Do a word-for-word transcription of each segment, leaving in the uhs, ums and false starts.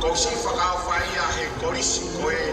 Ko e siʻi fakaʻofa ia he kolisi ko ē.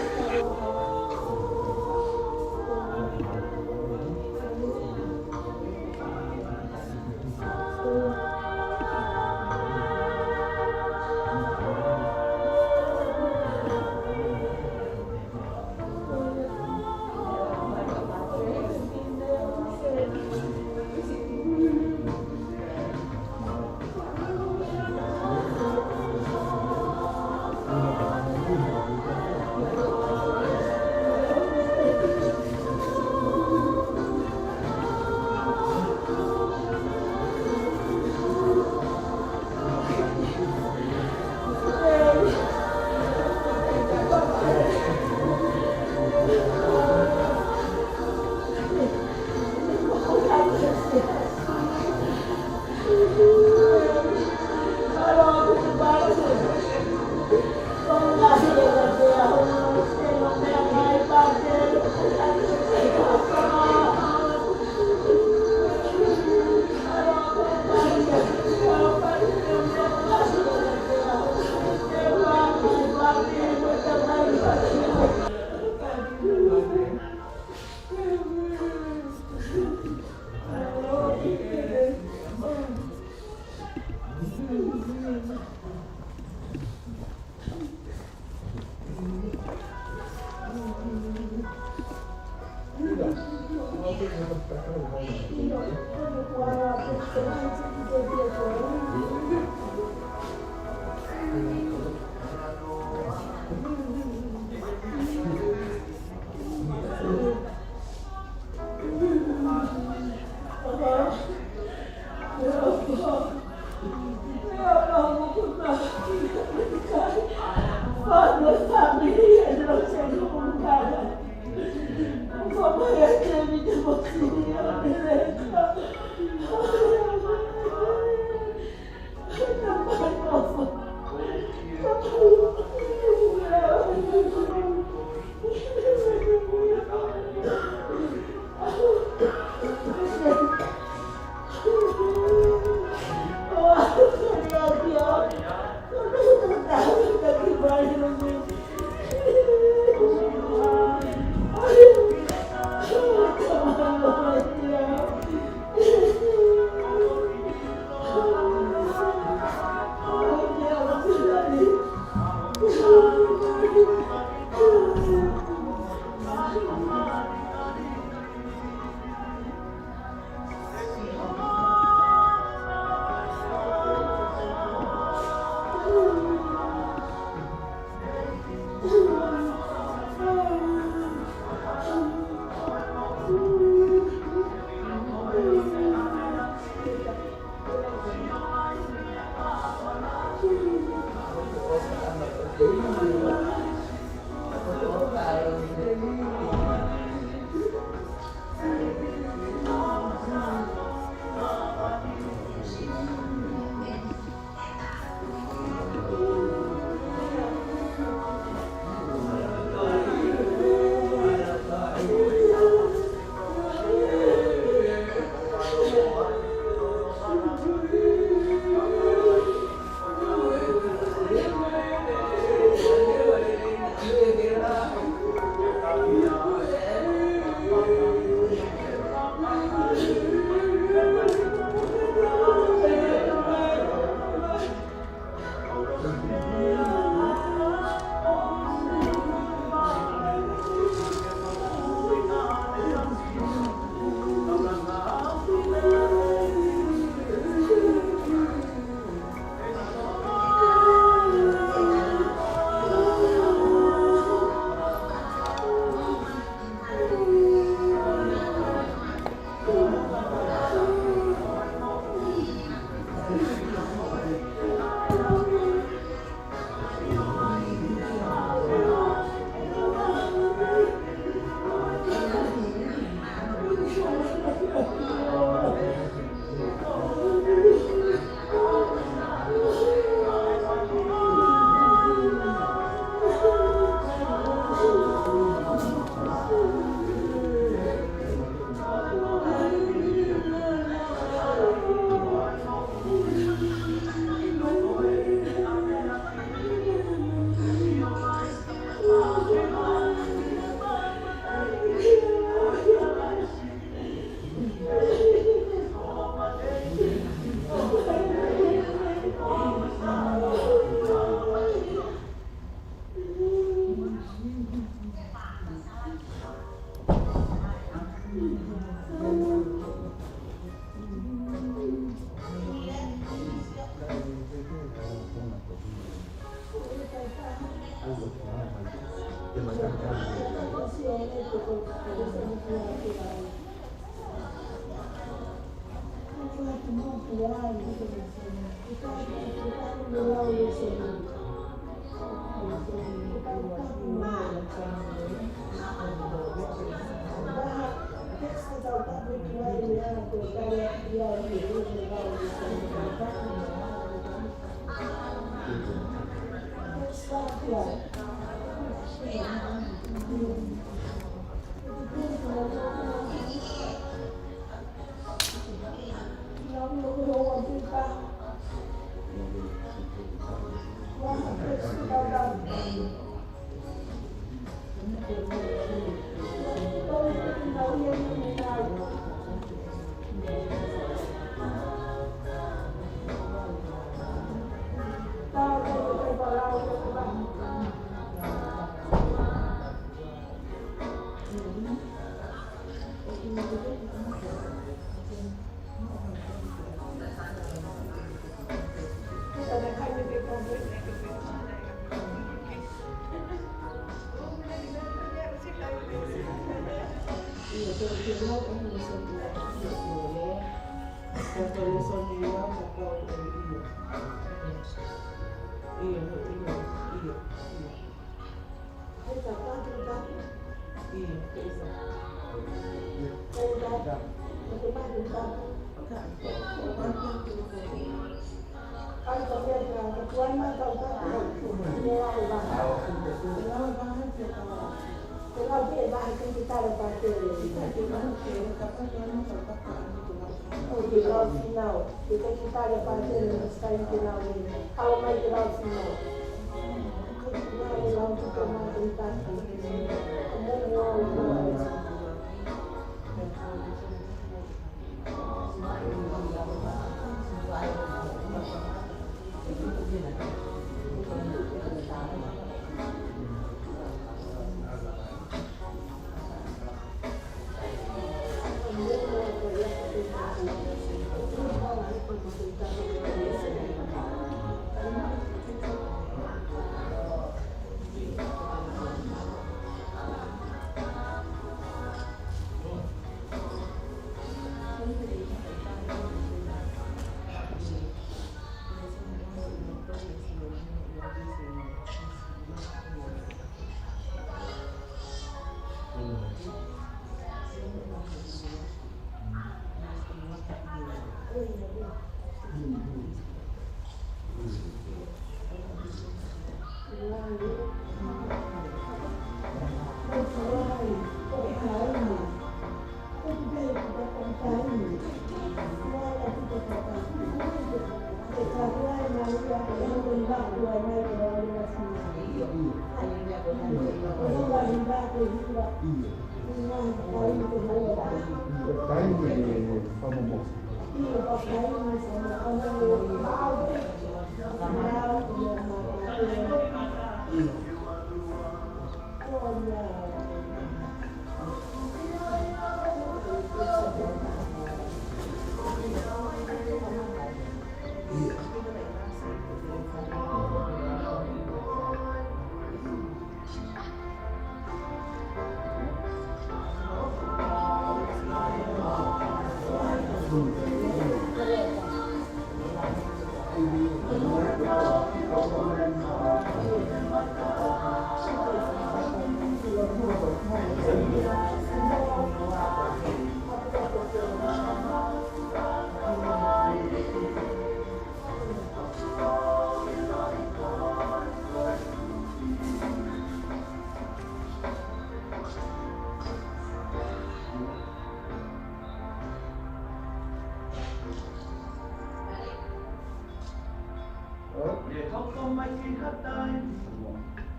ʻE hoko mai ki ha taimi,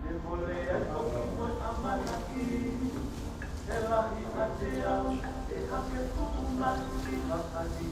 ʻe mole ai hoʻo ʻamanaki. ʻE lahi ʻa e ʻaho, ʻe hake fuʻu mati ʻa e hali.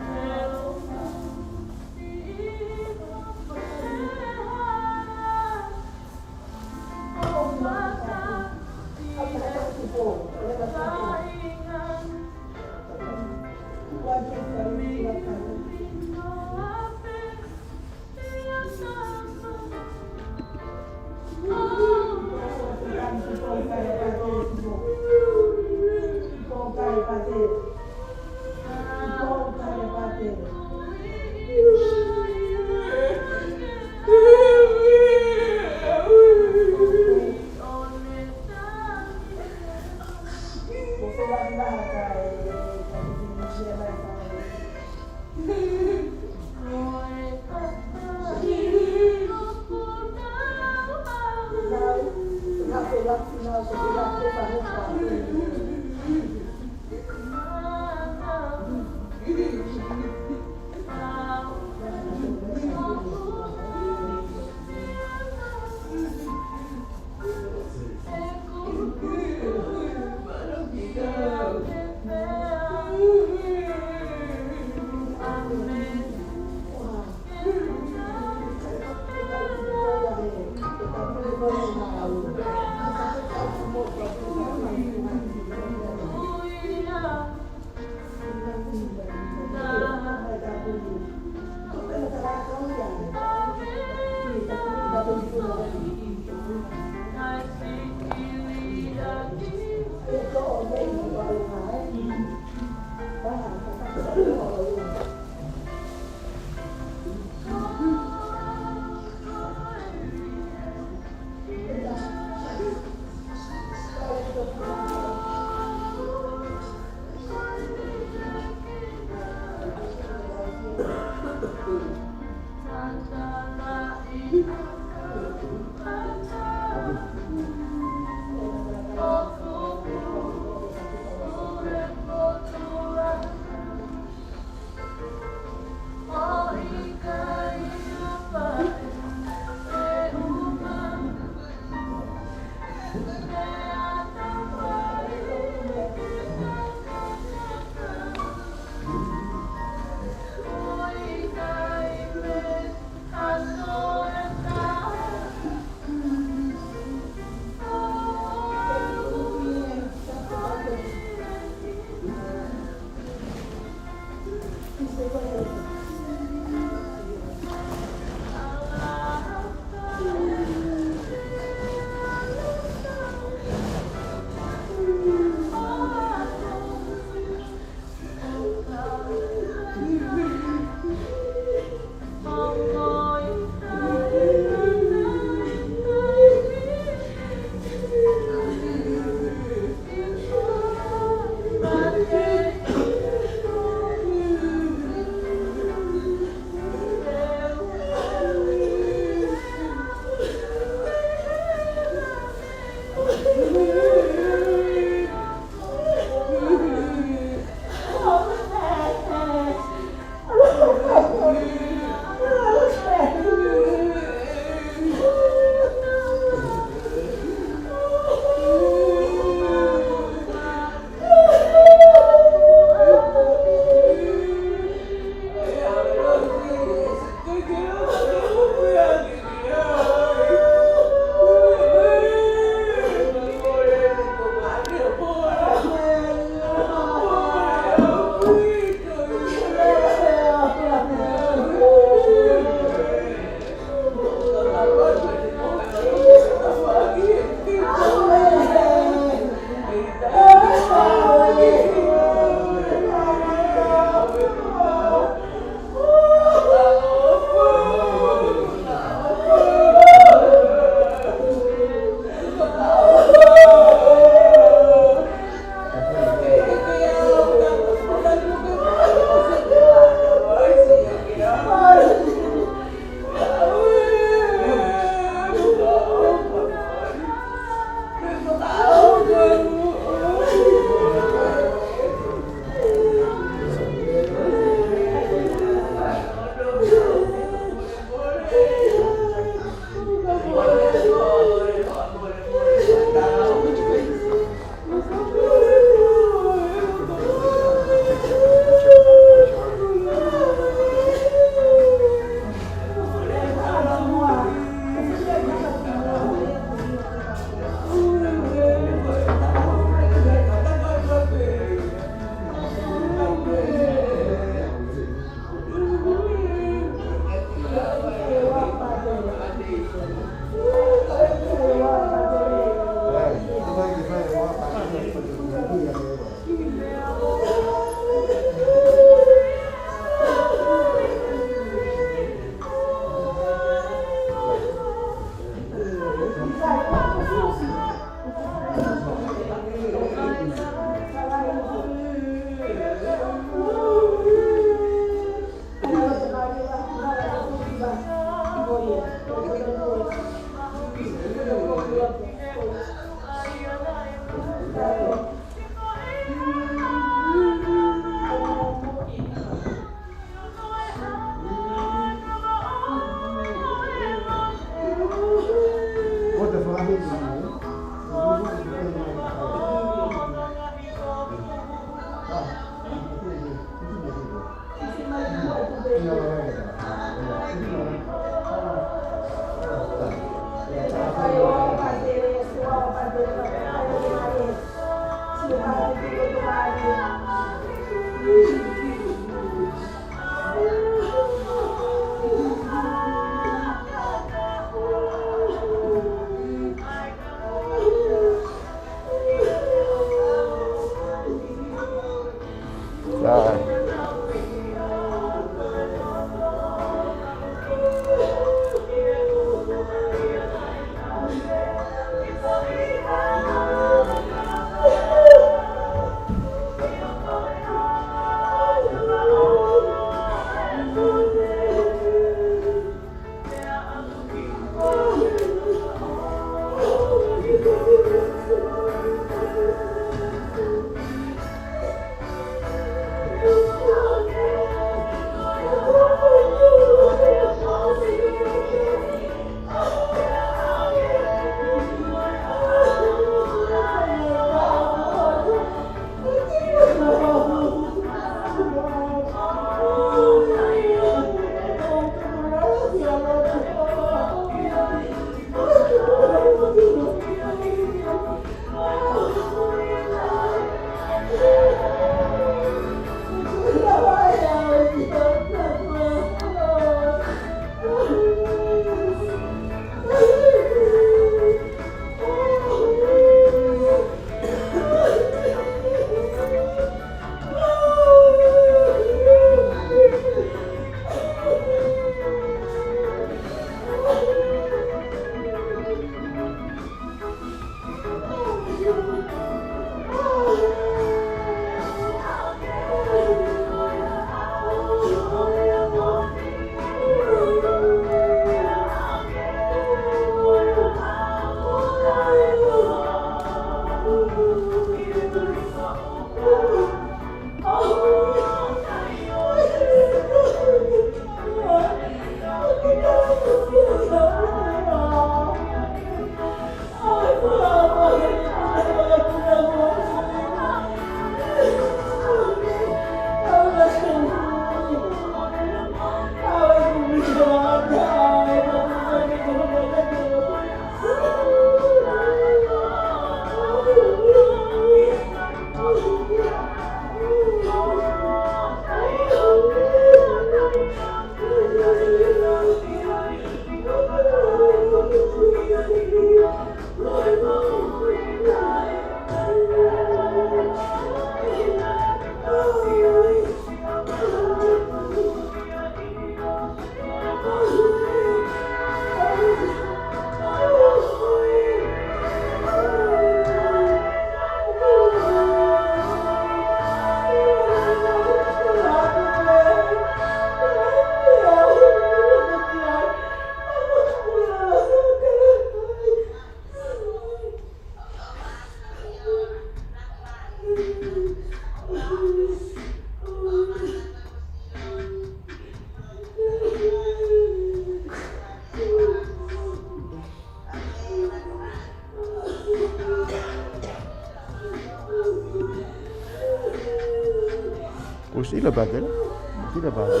Kuo ʻosi ʻilo e pātele? Kuo ʻosi ʻilo e pātele?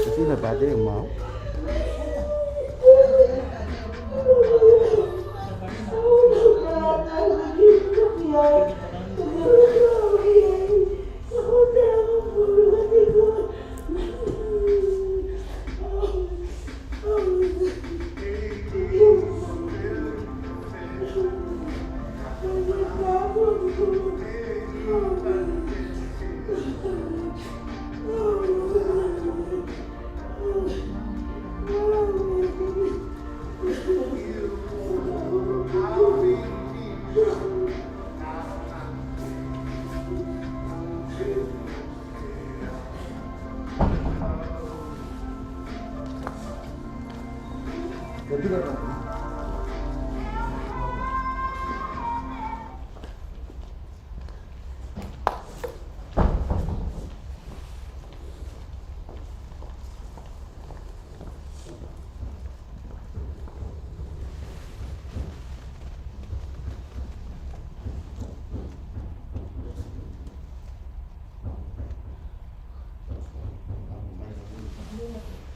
Kuo ʻosi ʻilo e pātele, mau.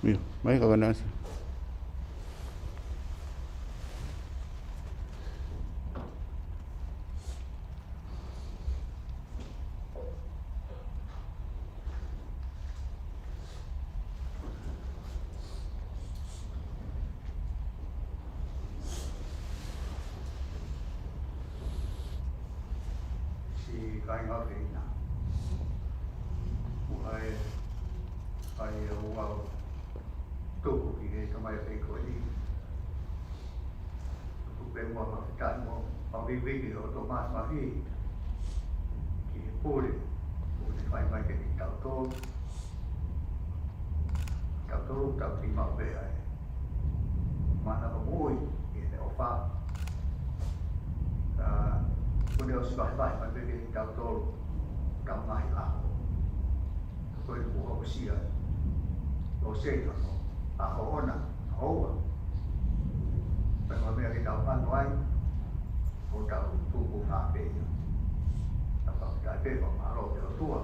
ʻIo, mai ka vanasi. Kāinga ʻofeina. Kuo ʻai, ʻai ʻa e ʻuhinga ʻoku tuku ki he tamaioʻeiki ko eni. Tuku pē muʻa fakafetaʻi mo e vivili ʻo Tōmasi Mafi ki he pule kuo ne fai mai kiate kitautolu. Kitautolu, tau kiʻi maʻu pē ʻa e manava moʻui ʻi heʻene ʻofa. Ka kuo ne ʻosi vahevahe mai pē kiate kitautolu ʻetau ngaahi ʻaho. Ko e kuo aʻusia ʻe Loseni hono ʻaho ʻoʻona, hono ua. Pea ko e meʻa ke tau ʻalu ai, ʻo tau tuku hake ia. Tau fakafetaʻi pē, fakamālō ki he ʻOtua.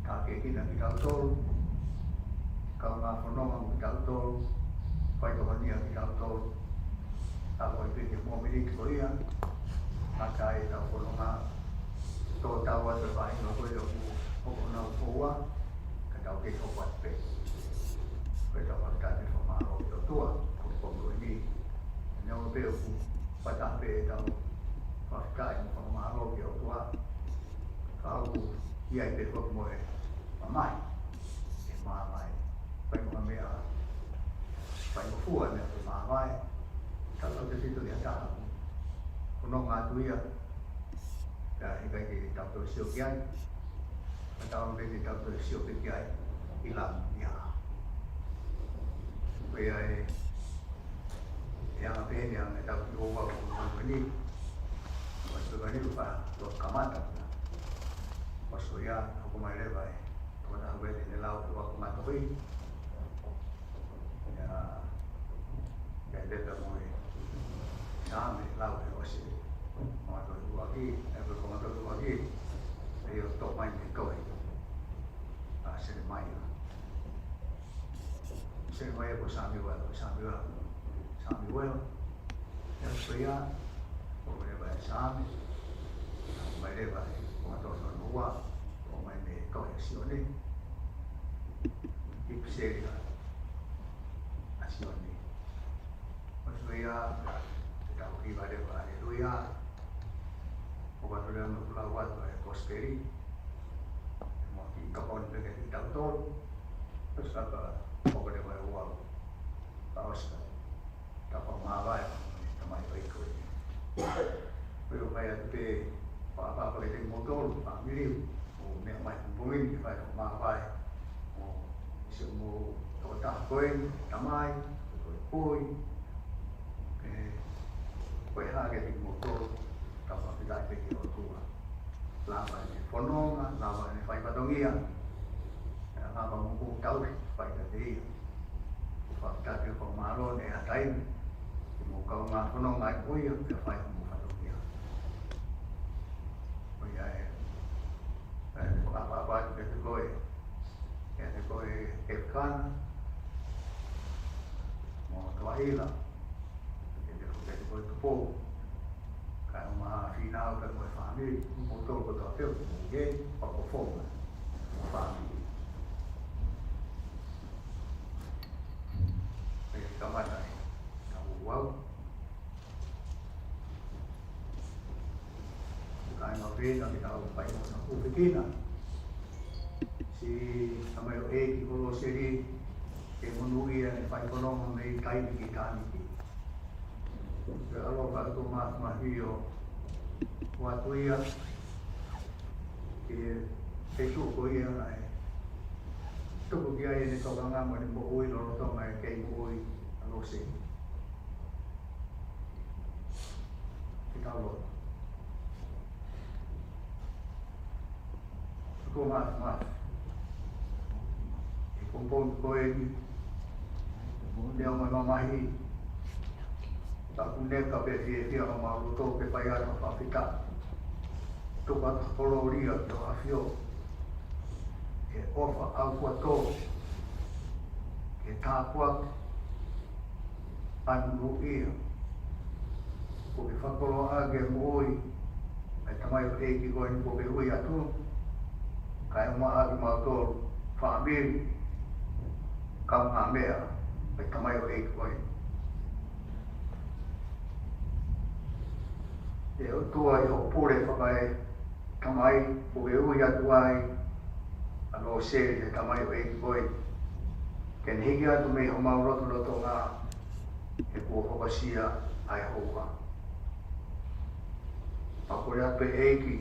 Tākiekina kitautolu, kaungā fononga mo kitautolu, faitokonia kitautolu. Tau ʻai pē ki he mōmeniti ko ia, ngata ai ʻetau fononga, tō tau atu e faʻahinga ko ia ʻoku hoko ʻenau houa, ka tau kei hoko atu pē. Ko ʻetau fakafetaʻi mo e fakamālō ki he ʻOtua, ko e pō ko eni. Neongo pē ʻoku fata pē ʻetau fakafetaʻi mo e fakamālō ki he ʻOtua, ka ʻoku ʻi ai pē foki mo e mamahi ʻe māvae. Fai mo ha meʻa, fai mo fua meʻa ke māvae. Tautautefito ki ha taha ʻoku nonga atu ia, ka heʻikai ke tau toe sio ki ai. Ka tau pē ke tau toe sio pē ki ai ʻi langi ia. Ko ia e ʻe anga pē eni ʻa ʻetau kiʻi ouau ko eni. Ko e sio ko eni ʻoku faʻa kamata. Ko e sio ia, hoko mai leva e tokotaha ko ē te ne lau e vaku matohi. Ia, ia Pepa mo e Saame, lau he ʻosi. Ko e matohi ʻuluaki, e ko e matohi ʻuluaki. ʻE ʻio, toʻo mai mei he tohi ʻa Selemaia. Selemaia ko Sāmiuela, ko Sāmiuela, Sāmiuela. Ia, ko ia, ko e leva e Saame, ko e leva e ko e tohi hono ua, ko e mai mei he tohi ʻa Sione. ʻIpiseli ʻa Sione. Ko ia, ko ʻetau hiva leva, Haleluia. ʻOku ou ʻalu leva ʻo lau atu e Kosipeli. Mo e kiʻi kaponi pē kiate kitautolu. Ko e saka, ʻoku leva e ua. Ka ʻosi ka. Tau fakamāvae, tamaioʻeiki ko eni. Ko ia ʻoku ʻai atu pē, fakamāvae kiate kimoutolu, fāmili, ʻoku meʻa mai he pongipongi ni ke fai fakamāvae. ʻO sio mo e tokotaha ko eni, tamai, ko e kui, ē, ko e hā kiate kimoutolu, tau fakafetaʻi pē ki he ʻOtua. Lava ʻene fononga, lava ʻene fai fatongia. Ē, lava mo hoʻo tauhi, fai kiate ia. Ko e fakafetaʻi mo e fakamālō ʻi he taimi, ke mou kaungā fononga ai mo ia, pea fai hoʻomou fatongia. Ko ia ē, ē, fakaʻapaʻapa atu kiate koe, kiate koe Efkana, mo Toaila, kiate koe, kiate koe Tupou, kae ʻumaʻā Fīnau pea mo e fāmili, mo kimoutolu kotoa pē ʻoku mou ʻi heni, fakafofonga, fāmili. Pea kamata ʻetau ouau. Kāinga ʻofeina, ke tau fai hono ʻofeina. Siʻi tamaioʻeiki ko Loseni, ke monūʻia ʻene fai fononga mei taimi ki taimi. Ke ʻaloʻofa ʻa Tōmasi Mafi ʻo ʻoatu ia ki he feituʻu ko ia naʻe tuku ki ai ʻene tokanga mo ʻene moʻui lolotonga e kei moʻui ʻa Loseni. Ke tau lotu. ʻOtua Māfimafi, ʻi he pongipongi ko eni, neongo e mamahi, ka ʻoku neka pē fiefia homau loto ke fai atu ha fakafetaʻi. Tuku atu ha kolōlia ki ho ʻAfio, he ʻofa ʻaupito, ke tāpuaki, ʻa e monūʻia. Kuo ke fakakoloa ʻaki e moʻui ʻa e tamaioʻeiki ko eni kuo ke ui atu, kae ʻumaʻā kimautolu, fāmili, kaungāmeʻa ʻa e tamaioʻeiki ko eni. ʻE ʻOtua, ʻi hoʻo pule fakaeterniti, Tamai, ʻoku ke ui atu ai ʻa Lōseli, ʻa e tamaioʻeiki ko ē, ke ne hiki atu mei homau lotolotonga, he kuo hokosia ʻa e houa. Pea kole atu pē ʻEiki,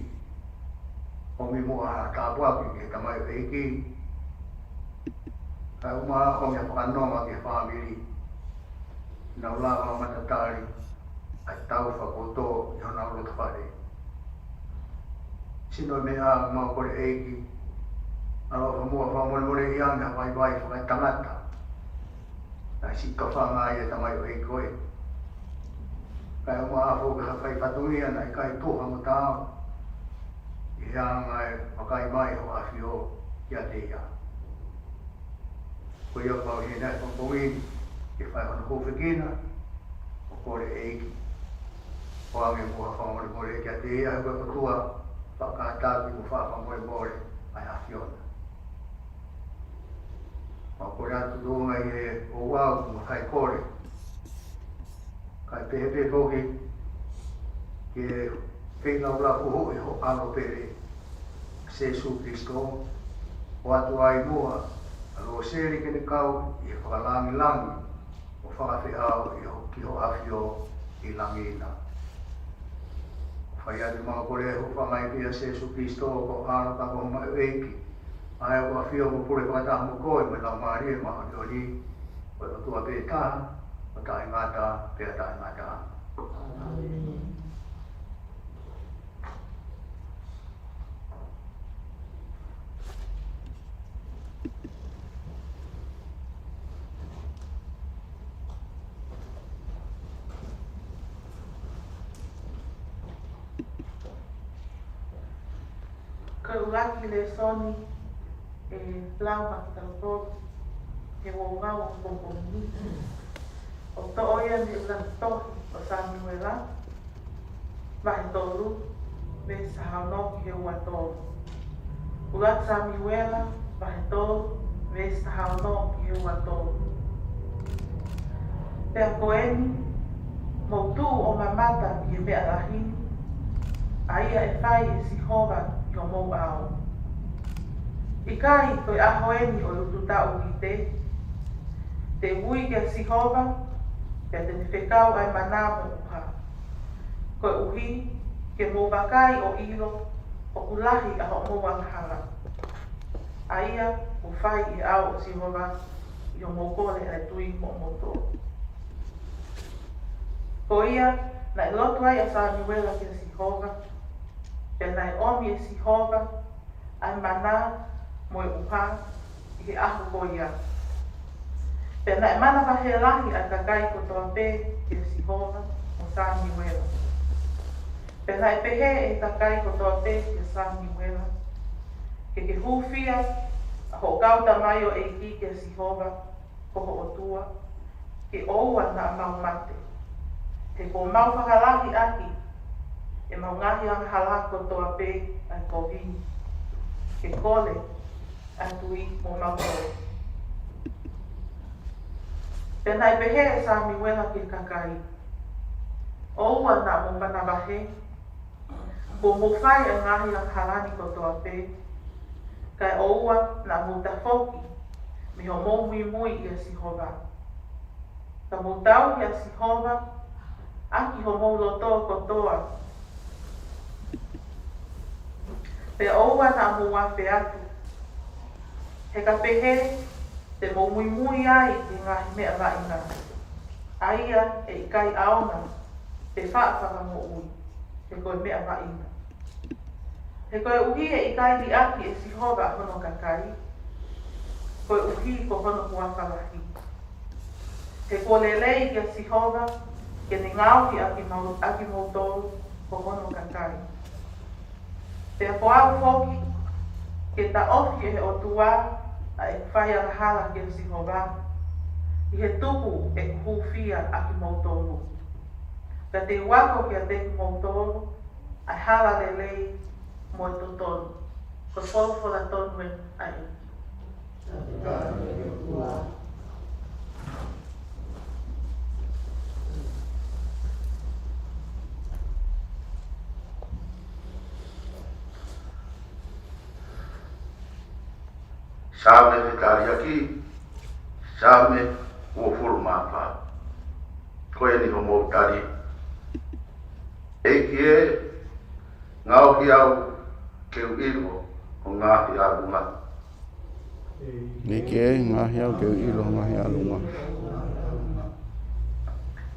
ʻomi muʻa ha tāpuaki ki he tamaioʻeiki, kae ʻumaʻā ʻomi ha fakanonga ki he fāmili, nau lava ʻo matatali ʻa e taufa kuo tō ʻi honau lotofale. Sino e meʻa, mau kole ʻEiki, ʻaloʻofa muʻa fakamolemoleʻi ange ha vaivai fakaetangata naʻe siʻi tofanga ai e tamaioʻeiki ko ē. Kae ʻumaʻā foki ha fai fatongia naʻe ʻikai tuha mo taau ʻi he anga e vakai mai ho ʻAfio kiate ia. Ko ia pau he ʻaho ni, pongipongi ni, ke fai hono hūfekina, ʻo kole ʻEiki, ʻoange muʻa ha fakamolemole kiate ia, he ko e ʻOtua fakakātaki mo fakafakamolemole ʻa e ʻAfiona. Mau kole atu tuʻunga ʻi he ouau mo e faikole, kae pehē pē foki ki he feilaulau foʻou ʻi ho ʻAlo pele, Sīsū Kalaisi, ʻoatu ai muʻa ʻa Lōseli ke ne kau ʻi he fakalāngilangi ʻo fakafeʻao ʻi ho, ki ho ʻAfio ʻi langi na. Fai atu mau kole, hūfanga ai pē ʻia Sīsū Kalaisi ko ho ʻAlo ka ko homau ʻEiki, ʻa ia ʻoku ʻafio mo pule fakataha mo koe mo e Laumālie Māʻoniʻoni, ko e ʻOtua pē taha, ʻo taʻengata pea taʻengata. ʻĀmeni. Ko e ʻuluaki lēsoni ʻe lau maʻa kitautolu he ouau ʻo e pongipongi ni, ʻoku toʻo ia mei he ʻuluaki tohi ʻo Samiuela, vahe tolu, veesi taha ono ki he ua tolu. ʻUluaki Samiuela, vahe tolu, veesi taha ono ki he ua tolu. Pea ko eni, mou tuʻu ʻo mamata ki he meʻa lahi ni, ʻa ia ʻe fai ʻe Sihova ʻi homou ʻao. ʻIkai ko e ʻaho eni ʻo e ututaʻu uite? Te u ui kia Sihova, pea te ne fekau ʻa e mana mo e ʻuha. Koeʻuhi ke mou vakai ʻo ʻilo ʻoku lahi ʻa hoʻomou angahala, ʻa ia kuo fai ʻi he ʻao ʻo Sihova ʻi hoʻomou kole ʻa e tui moʻomoutolu. Ko ia, naʻe lotu ai ʻa Samiuela kia Sihova, pea naʻe ʻomi ʻe Sihova ʻa e mana mo e ʻuha ʻi he ʻaho ko ia. Pea naʻe manavahē lahi ʻa e kakai kotoa pē kia Sihova mo Samiuela. Pea naʻe pehē ʻe he kakai kotoa pē kia Samiuela, Ke ke hūfia ʻa hoʻo kau tamaioʻeiki kia Sihova ko ho ʻOtua, ke ʻoua naʻa mau mate. He kuo mau fakalahi ʻaki ʻemau ngaahi angahala kotoa pē ʻa e kovi ni, ke kole ʻa e tui moʻomautolu. Pea naʻe pehē ʻe Samiuela ki he kakai, ʻOua naʻa mou manavahē, kuo mou fai ʻa e ngaahi angahala ni kotoa pē, kae ʻoua naʻa mou tafoki mei hoʻomou muimui ʻia Sihova. Ka mou tauhi ʻa Sihova ʻaki homou loto kotoa, pea ʻoua naʻa mou afe atu. He ka pehē, te mou muimui ai ki he ngaahi meʻa vaʻinga, ʻa ia ʻe ʻikai ʻaonga pe faʻa fakamoʻui, he ko e meʻa vaʻinga. He koeʻuhi ʻe ʻikai liʻaki ʻe Sihova ʻa hono kakai, koeʻuhi ko hono huafa lahi. He kuo lelei kia Sihova ke ne ngaohi ʻa kimou-, ʻa kimoutolu ko hono kakai. Pea ko au foki, ke taʻofi ʻe he ʻOtua ʻa ʻeku fai angahala kia Sihova, ʻi he tuku ʻeku hūfia ʻa kimoutolu. Ka te u ako kiate kimoutolu ʻa e hala lelei mo e totonu. Ko e folofola tonu eni ʻa e ʻEiki. Saame fetaliaki, Saame uofulu mā fā. Ko eni hoʻomou tali. ʻEiki ē, ngaohi au ke u ʻilo ho ngaahi ʻalunga. ʻEiki ē, ngaohi au ke u ʻilo ho ngaahi ʻalunga.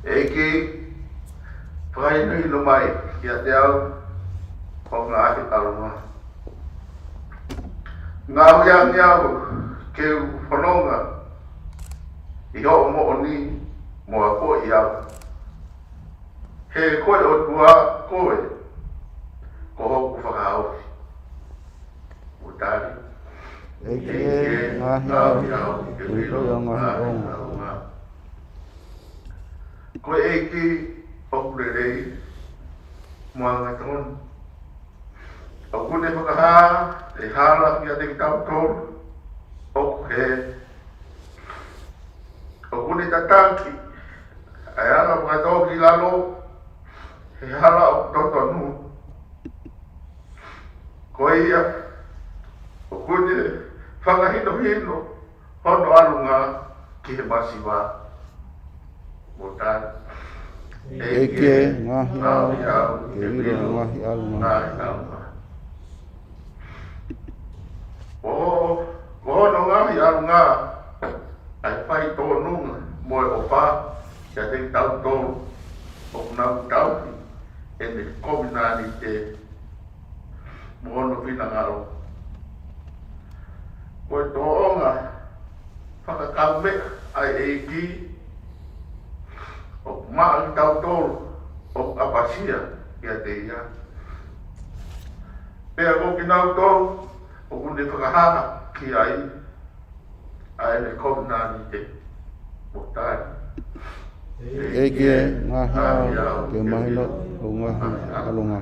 ʻEiki, fakahinohino mai kiate au ho ngaahi ʻalunga. Ngaohi ange au ke u fononga ʻi hoʻo moʻoni mo akoʻi au. He ko e ʻOtua koe, ko hoku fakahaofi. Mou tali. ʻEiki ē, ngaohi au ke u ʻilo ho ngaahi ʻalunga. Ko e ʻEiki ʻoku lelei mo angatonu. ʻOku ne fakahā e hala kiate kitautolu ʻoku hē. ʻOku ne tataki ʻa e anga fakatōkilalo he hala ʻoku totonu. Ko ia, ʻoku ne fakahinohino hono ʻalunga ki he masiva. Mou tali. ʻEiki ē, ngaohi au ke u ʻilo ho ngaahi ʻalunga. Ko, ko hono ngaahi ʻalunga ʻa e faitōnunga mo e ʻofa kiate kitautolu ʻoku nau tauhi ʻene kovinānite mo hono finangalo. Ko e tōʻonga fakakaumeʻa ʻa e ʻEiki ʻoku maʻa kitautolu ʻoku ʻapasia kiate ia. Pea ko kinautolu ʻoku ne fakahā ki ai ʻa ʻene kovinānite. Mou tali. ʻEiki ē, ngaohi au ke u mahino ho ngaahi ʻalunga.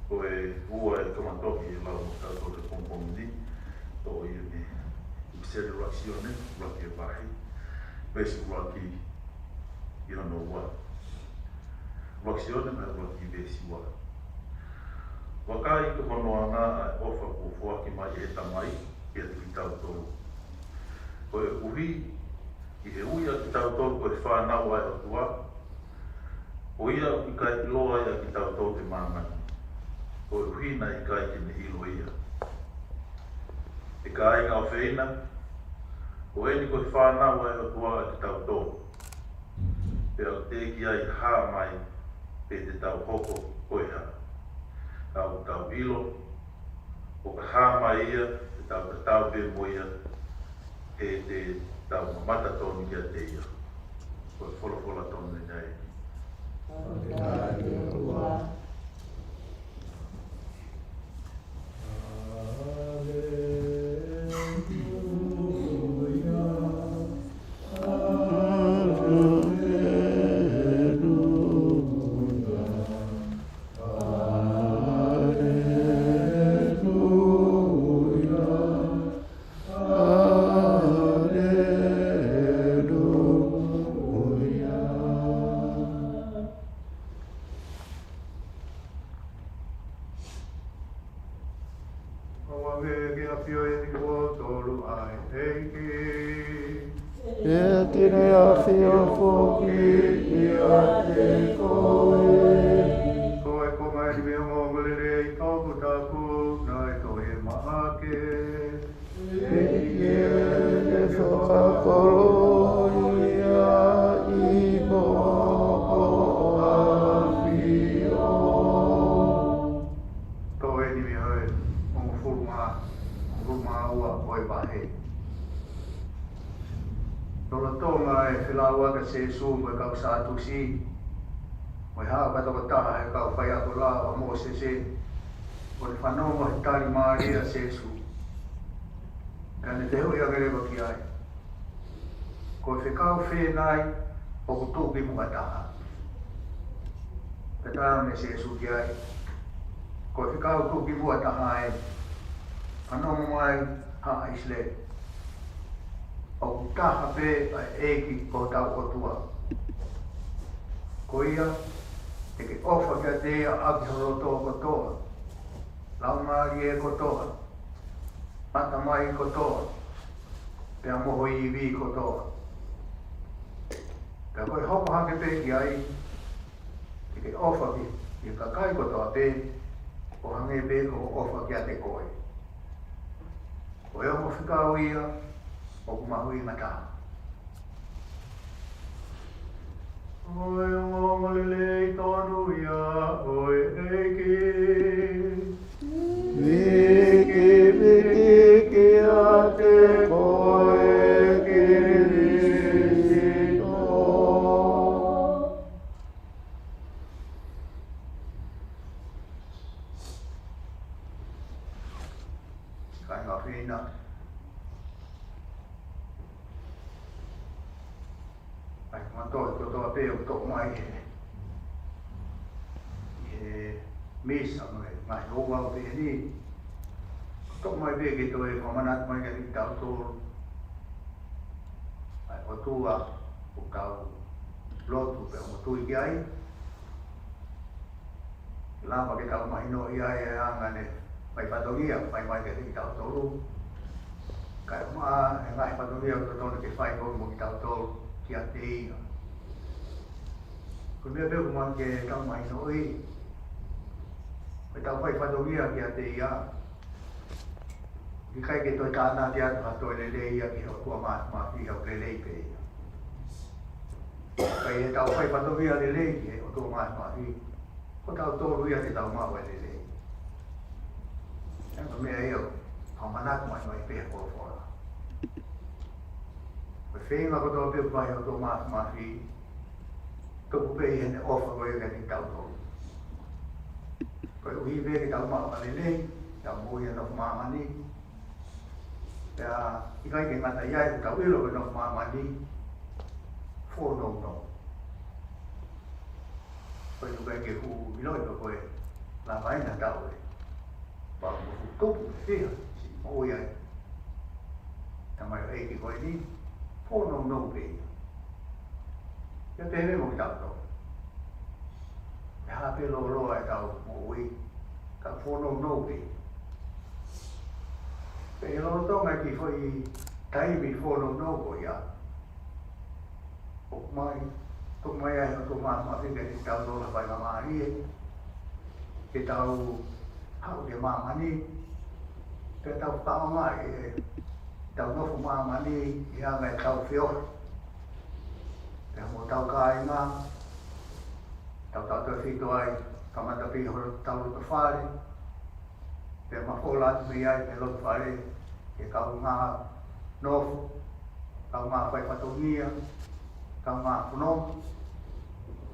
Ko e ua e kamata ʻi he lau mo tautolu he pongipongi ni, toʻo ia mei he ʻipiseli ʻuluaki Sione, ʻuluaki vahe, veesi ʻuluaki ki hono ua. ʻUluaki Sione, mei he ʻuluaki veesi ua. Vakai, ko hono anga ʻa e ʻofa kuo foaki mai ʻe he Tamai kiate kitautolu, koeʻuhi ke ui ʻa kitautolu ko e fānau ʻa e ʻOtua. Ko ia ʻoku ʻikai ʻiloa ai ʻa kitautolu ʻe māmani, koeʻuhi naʻe ʻikai ke ne ʻilo ia. ʻE kāinga ʻofeina, ko eni ko e fānau ʻa e ʻOtua ʻa kitautolu, pea ʻoku teʻeki ai hā mai pe te tau hoko ko e hā. Ka ʻoku tau ʻilo, ʻo ka hā mai ia, te tau tatau pē mo ia, he te tau mamata tonu kiate ia. Ko e folofola tonu eni ʻa e ʻEiki. ʻOua ʻe ke ʻafio ʻiate kimoutolu ʻa e ʻEiki. Pea te ne ʻafio foki ʻiate koe. Ko e konga eni mei he ongoongolelei toputapu naʻe tohi ʻe Maʻake. ʻEiki ē, ke fakakoloa ia ʻi hoʻo ʻafio. Toʻo eni mei he hongofulu mā, hongofulu mā ua ʻo e vahe. Lolotonga e felāuaki ʻa Sīsū mo e kau Sātusi, mo e haʻu fakatokotaha ʻa e kau faiako lao ʻa Mōsese, ʻo ne fanongo he tali mālie ʻa Sīsū. Ka ne fehuʻi ange leva ki ai, ko e fekau fē nai ʻoku tuʻu ki muʻa taha? Pea tala mai ʻe Sīsū ki ai, Ko e fekau tuʻukimuʻa taha eni, Fanongo mai, haʻa ʻIsileli. ʻOku taha pē ʻa e ʻEiki ko hotau ʻOtua. Ko ia, te ke ʻofa kiate ia ʻaki ho loto kotoa, laumālie kotoa, ʻatamai kotoa, pea mo ho ivi kotoa. Pea ko e hoko hake pē ki ai, te ke ʻofa ki, ki he kakai kotoa pē, ʻo hangē pē ko hoʻo ʻofa kiate koe. Ko e ongo fekau ia ʻoku mahuʻinga taha. Ko e ongoongolelei tonu ia ʻo e ʻEiki. Vikiviki kiate koe Kilisito. Kāinga ʻofeina, ʻa e ngaahi tohi kotoa pē ʻoku toʻo mai he, he misa mo e ngaahi ouau pehē ni, ʻoku toʻo mai pē ke toe fakamanatu mai kiate kitautolu ʻa e ʻOtua ʻoku tau lotu pea mo tui ki ai. Lava ke tau mahinoʻi ai e anga ʻene fai fatongia, fai mai kiate kitautolu. Kae ʻumaʻā e ngaahi fatongia ʻoku totonu ke fai foki mo kitautolu kiate ia. Ko e meʻa pē ʻoku mahuʻinga ke tau mahinoʻi, ko ʻetau fai fatongia kiate ia, ʻikai ke toe tānaki atu ha toe lelei ia ki he ʻOtua Māfimafi, he ʻoku lelei pē ia. Ka ʻi heʻetau fai fatongia lelei ki he ʻOtua Māfimafi, ko tautolu ia te tau maʻu e lelei. Ko e meʻa ia ʻoku fakamanatu mai ʻi he folofola. Ko e feinga kotoa pē ʻoku fai ʻe he ʻOtua Māfimafi, tupu pē ʻi heʻene ʻofa ko ia kiate kitautolu. Koeʻuhi pē ke tau maʻu ha lelei, tau moʻui ʻi he nofo māmani. Pea ʻikai ke ngata ai, ʻoku tau ʻilo ko e nofo māmani fōnounou. Ko e tuku ke hū ʻilo ʻilo ko e lava ʻena tau e. Pau mo e tupu pē ia, siʻi moʻui ai. Tamai ʻEiki ko eni, fōnounou pē ia. Pea pehē mo kitautolu. Pea hā pē lōloa ʻetau moʻui, ka fōnounou pē. Pea ʻi he lolotonga e kiʻi foʻi taimi fōnounou ko ia, ʻoku mai, ʻoku mai ai ʻa e ʻOtua Māfimafi kiate kitautolu ha faingamālie ke tau haʻu ki māmani, pea tau fakaʻaongaʻi ʻetau nofo māmani ʻi he anga ʻetau feohi pea mo hotau kāinga, tautautefito ai, kamata pē ʻi hotau loto fale, pea mafola atu mei ai ki he loto fale, ki he kaungā nofo, kaungā fai fatongia, kaungā fononga,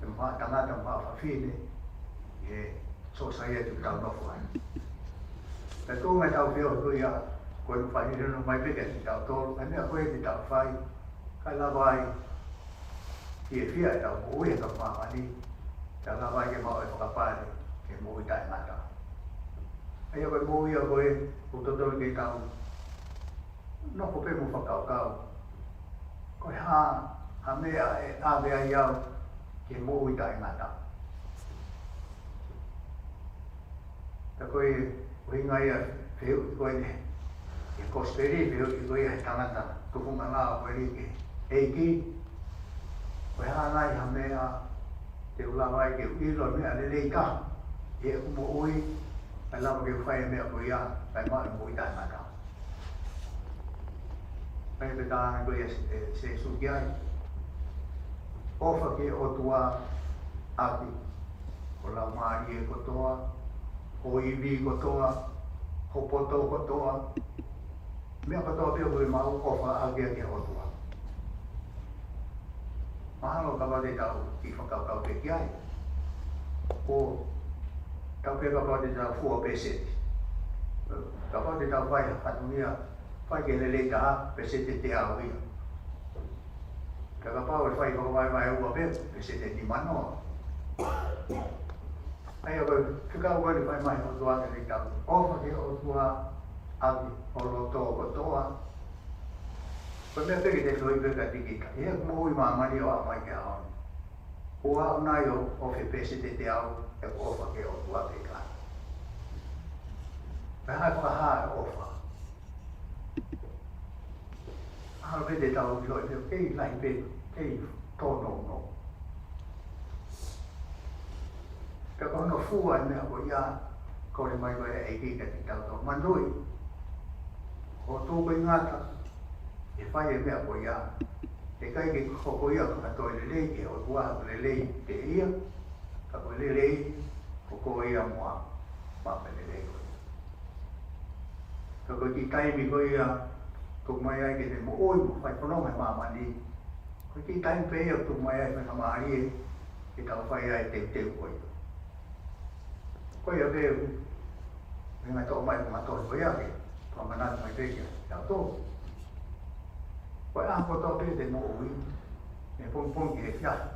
pea mo e tangata mo e fefine, ʻi he sōsaieti ʻoku tau nofo ai. Pea tuʻunga ʻetau feohi ko ia, ko e fai ni leno mai pē kiate kitautolu, ʻa e meʻa ko ē te tau fai, kae lava ai ke fiefia ʻetau moʻui he kau māmani, kae lava ai ke maʻu e fakapale ki he moʻui taʻengata. ʻA ia ko e moʻui ia ko ē, ʻoku totonu ke tau nofo pē mo fakakaukau. Ko e hā ha meʻa ʻe ʻave ai au ki he moʻui taʻengata. Pea ko e ʻuhinga ia e fehuʻi ko eni he Kosipeli, fehuʻi ko ia he tangata tufunga lao ko eni ki he ʻEiki. Ko e hā nai ha meʻa te u lava ai ke u ʻilo e meʻa lelei taha ʻi heʻeku moʻui, kae lava ke u fai e meʻa ko ia, kae maʻu e moʻui taʻengata. Pea pehē ʻe he tangata ko ia ʻe Sīsū ki ai, ʻOfa ki he ʻOtua ʻaki ho laumālie kotoa, ho ivi kotoa, ho poto kotoa, meʻa kotoa pē ʻoku ke maʻu, ʻofa ʻaki ia ki he ʻOtua. Mahalo kapau te tau kiʻi fakakaukau pē ki ai, ʻoku tau pehē kapau te tau fua peseti. Kapau te tau fai ha fatongia, fai ke lelei taha, peseti ʻe teau ia. Ka kapau ʻe fai fakavaivai ua pē, peseti ʻe nimanoa. ʻA ia ko e fekau ko eni ʻoku fai mai ʻe he ʻOtua kiate kitautolu. ʻOfa ki he ʻOtua ʻaki ho loto kotoa. Ko e meʻa pē ke te ʻiloʻi pē ka tiki ka. ʻI heʻeku moʻui ʻi māmani ʻo aʻu mai ki he ʻaho ni, kuo aʻu nai ʻo, ʻo fepeseti au ʻeku ʻofa ki he ʻOtua pe ʻikai? Pea ʻe fakahā e ʻofa. ʻAlu pē te tau ʻiloʻi pē, kei lahi pē, kei tōnounou. Pea ko hono fua e meʻa ko ia, kole mai ko e ʻEiki kiate kitautolu. Manatuʻi, ko e tō ko e ngata, ʻe fai e meʻa ko ia. ʻE ʻikai ke hoko ia ko ha toe lelei, ke ʻOtua lelei pē ia, ka ko e lelei, ko koe ia mo au, maʻu pē lelei ko ia. Ka ko e kiʻi taimi ko ia, tuku mai ai ke te moʻui mo fai fononga ʻi māmani. Ko e kiʻi taimi pē ia, tuku mai ai faingamālie, ke tau fai ai e teuteu ko ia. Ko ia pē, ʻuhinga toʻo mai, ʻuhinga toʻo ko ia ke, fakamanatu mai pē kia kitautolu. Ko e ʻaho kotoa pē te moʻui, mei he pongipongi ki he efiafi.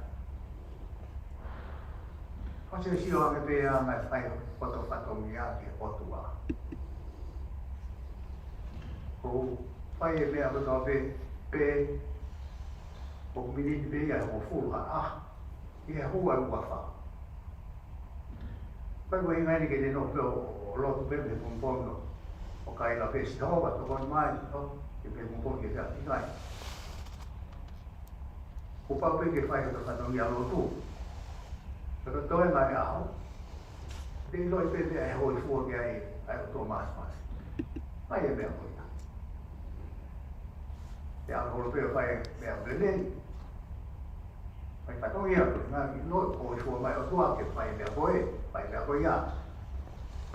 Ko e sio ange pē ʻa e ngaahi fai ʻo e fatongia ki he ʻOtua. ʻOku fai e meʻa kotoa pē, pē, ʻoku miniti pē ia ʻe hongofulu ha ʻaho, ʻi he hua ʻe uofā. Pea ko e ʻuhinga eni ke te nofo pē ʻo, ʻo lotu pē mei he pongipongi ʻo, ʻo kaila pē Sihova, tokoni mai, ʻo, ke mei he pongipongi ki he efiafi. Kuo pau pē ke fai hoto fatongia lotu. Pea ko e toenga e ʻaho, te ʻiloʻi pē meʻa ʻe hōifua ki ai ʻa e ʻOtua Māfimafi. Fai e meʻa ko ia. Te ʻalu holo pē ʻo fai e meʻa lelei. Fai fatongia ko ē, ngaahi ʻilo ʻoku ʻohifua mai ʻOtua ke fai meʻa ko ē, fai meʻa ko ia.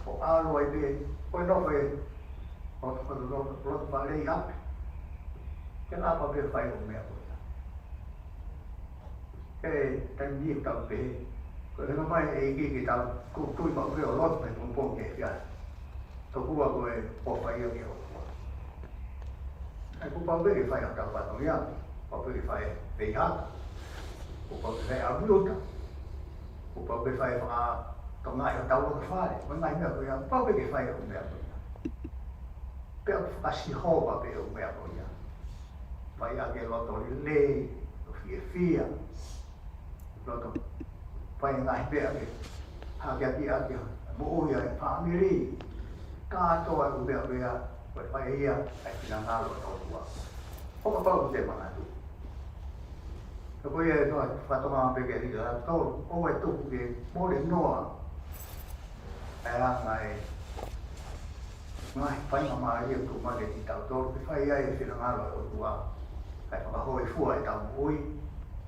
ʻO ʻalu ai pē, ko e nofo ē, ʻo, ʻo, ʻo, ʻo loto fale ʻi ʻapi. Ke lava pē fai ʻo meʻa ko ia. Ke taimi ni tau pehē, ko e ʻuhinga mai e ʻEiki ke tau tui, tui maʻu pē ʻo lotu mei he pongipongi ki he efiafi. Tokua ko e ʻofa ia ki he ʻOtua. ʻA ia kuo pau pē ke fai ʻetau fatongia, pau pē ke fai e feihaka, kuo pau pē ke fai e ʻapiuta, kuo pau pē ke fai e fakatokangaʻi hotau loto fale, mo e ngaahi meʻa ko ia, pau pē ke fai e ʻū meʻa ko ia. Pea ʻoku fakasihova pē e ʻū meʻa ko ia. Fai ʻaki e loto lelei, loto fiefia, loto fai e ngaahi meʻa ke hakeakiʻi ʻaki e moʻui ʻa e fāmili. Kātoa e ʻū meʻa ko ia, ko e fai ia ʻa e finangalo ʻo e ʻOtua. ʻO kapau ʻoku te manatu. Ka ko ia e toa, fakatokangaʻi pē ke lila tolu, ʻoua ʻe tuku ke mole noa ʻa e anga e ngaahi faingamālie ʻoku tuku mai kiate kitautolu, ke fai ai e finangalo ʻo e ʻOtua, kae fakahōifua ʻetau moʻui,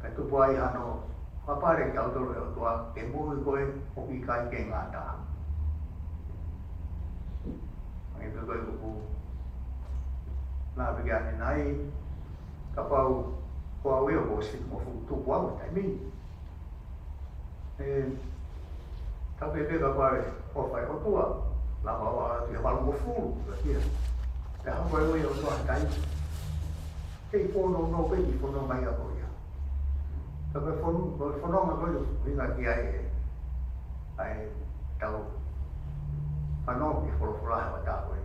kae tupu ai hano fakapale kitautolu ʻe he ʻOtua, ke moʻui ko ē ʻoku ʻikai ke ngata. Hangē pē ko e kupu naʻe pehē ʻanenai, kapau ko au ia ʻoku ʻosi fitungofulu tupu au he taimi ni. ʻE, tau pehē pē kapau ʻe ʻofa e ʻOtua, lava ʻo ʻalu atu ki he valungofulu, ka kia. Pea hoko e ui ʻa e ʻOtua he taimi. Kei fononga pē, kei fononga ia ko ia. Ka ko e fonu-, ko e fononga ko ia, ʻuhinga ki ai e, ʻa e tau fanongo ki he folofola he ʻaho ko ē.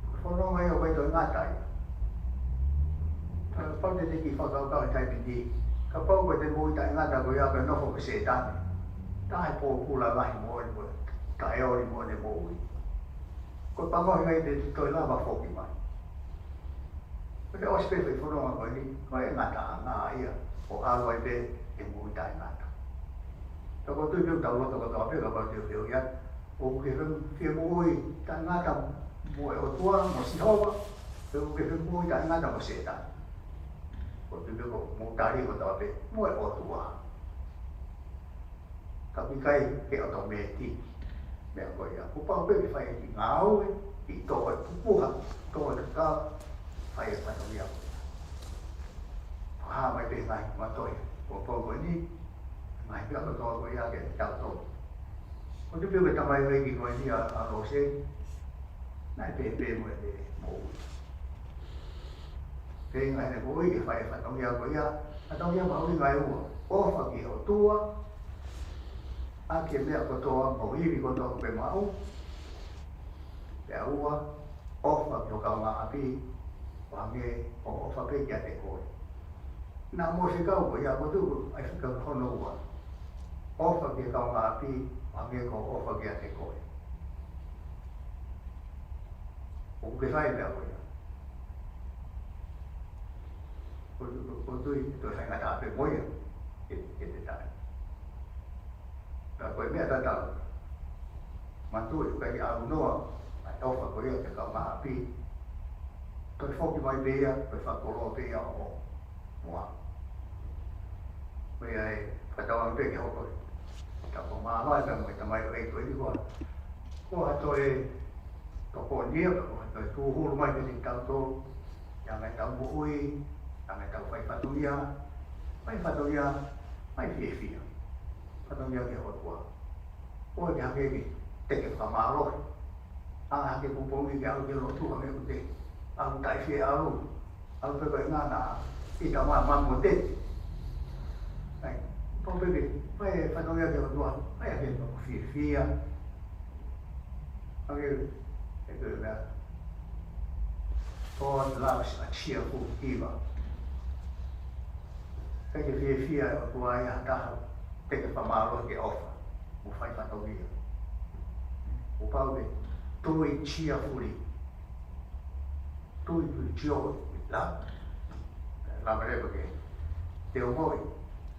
Ko e fononga ia ʻoku ʻikai toe ngata ia. Kapau te te kiʻi fakakaukau he taimi ni, kapau ko ʻete moʻui taʻengata ko ia pea nofo mo Sētane. Taʻe pōpula lahi moʻoni mo e taʻeoli moʻoni e moʻui. Ko e pango ʻikai te te toe lava foki mai. Ko ʻete ʻosi pē fai fononga ko eni, ko e ngataʻanga ia, ʻo ʻalu ai pē e moʻui taʻengata. Ka ʻoku ou tui pē ʻoku tau loto kotoa pē, kapau te u fehuʻi atu, ʻoku ke fie moʻui taʻengata mo e ʻOtua, mo Sihova, pe ʻoku ke fie moʻui taʻengata mo Sētane? ʻOku ou tui pē ʻoku mou tali kotoa pē, mo e ʻOtua. Ka ʻoku ʻikai ke ʻotomētiki e meʻa ko ia. Kuo pau pē ke fai e kiʻi ngāue, kiʻi tō e pupuha, tō e kakava, fai e fatongia ko ia. Fakahā mai pē ngaahi matohi, kuo pau ko eni, ngaahi meʻa kotoa ko ia kiate kitautolu. ʻOku ou tui pē ko e tamaioʻeiki ko eni ʻa, ʻa Lose, naʻe pehē pē mo ʻene moʻui. Pehē ʻene moʻui ke fai e fatongia ko ia, fatongia mahuʻinga ʻe ua. ʻOfa ki he ʻOtua, ʻaki e meʻa kotoa mo e ivi kotoa ʻoku ke maʻu. Pea ua, ʻofa ki ho kaungāʻapi ʻo hangē ko hoʻo ʻofa pē kiate koe. Naʻa mo e fekau ko ia ʻoku tuʻu ai e fekau hono ua. ʻOfa ki ho kaungāʻapi ʻo hangē ko hoʻo ʻofa kiate koe. ʻOku ke fai e meʻa ko ia? ʻOku, ʻoku, ʻoku tui, toe faingataʻa pē mo ia ke, ke te taʻe. Ka ko e meʻa tatau. Manatuʻi ʻoku ʻikai ʻalu noa ʻa e ʻofa ko ia ki he kaungāʻapi. Toe foki mai pē ia, toe fakakoloa pē ia ʻo moa. Ko ia ʻe fakatauange pē ke hoko. Ka ko māmā e meʻa mo e tamai ʻo e ko e ni koa. Ko ha toe tokoni ia, ko ha toe tūhulu mai kiate kitautolu. ʻI he anga ʻetau moʻui, anga ʻetau fai fatongia, fai fatongia, fai fiefia. Fatongia ki he ʻOtua. ʻOua ke hangē ke teke fakamālohi. Hanga hake pongipongi ke ʻalu ki he lotu hangē ʻoku te ʻalu taʻefieʻalu. ʻAlu pē ko e ngana ʻi he tamai mo te. ʻAi, pau pē ke fai fatongia ki he ʻOtua, fai hake mo fiefia. Hangē, ʻe ko e meʻa, God loves a cheerful giver. ʻIkai ke fiefia e ʻOtua ia ha taha teke fakamālohi ke ʻofa mo fai fatongia. ʻOku pau ke do it cheerfully. Do it with joy, with love. Lava leva ke te ongoʻi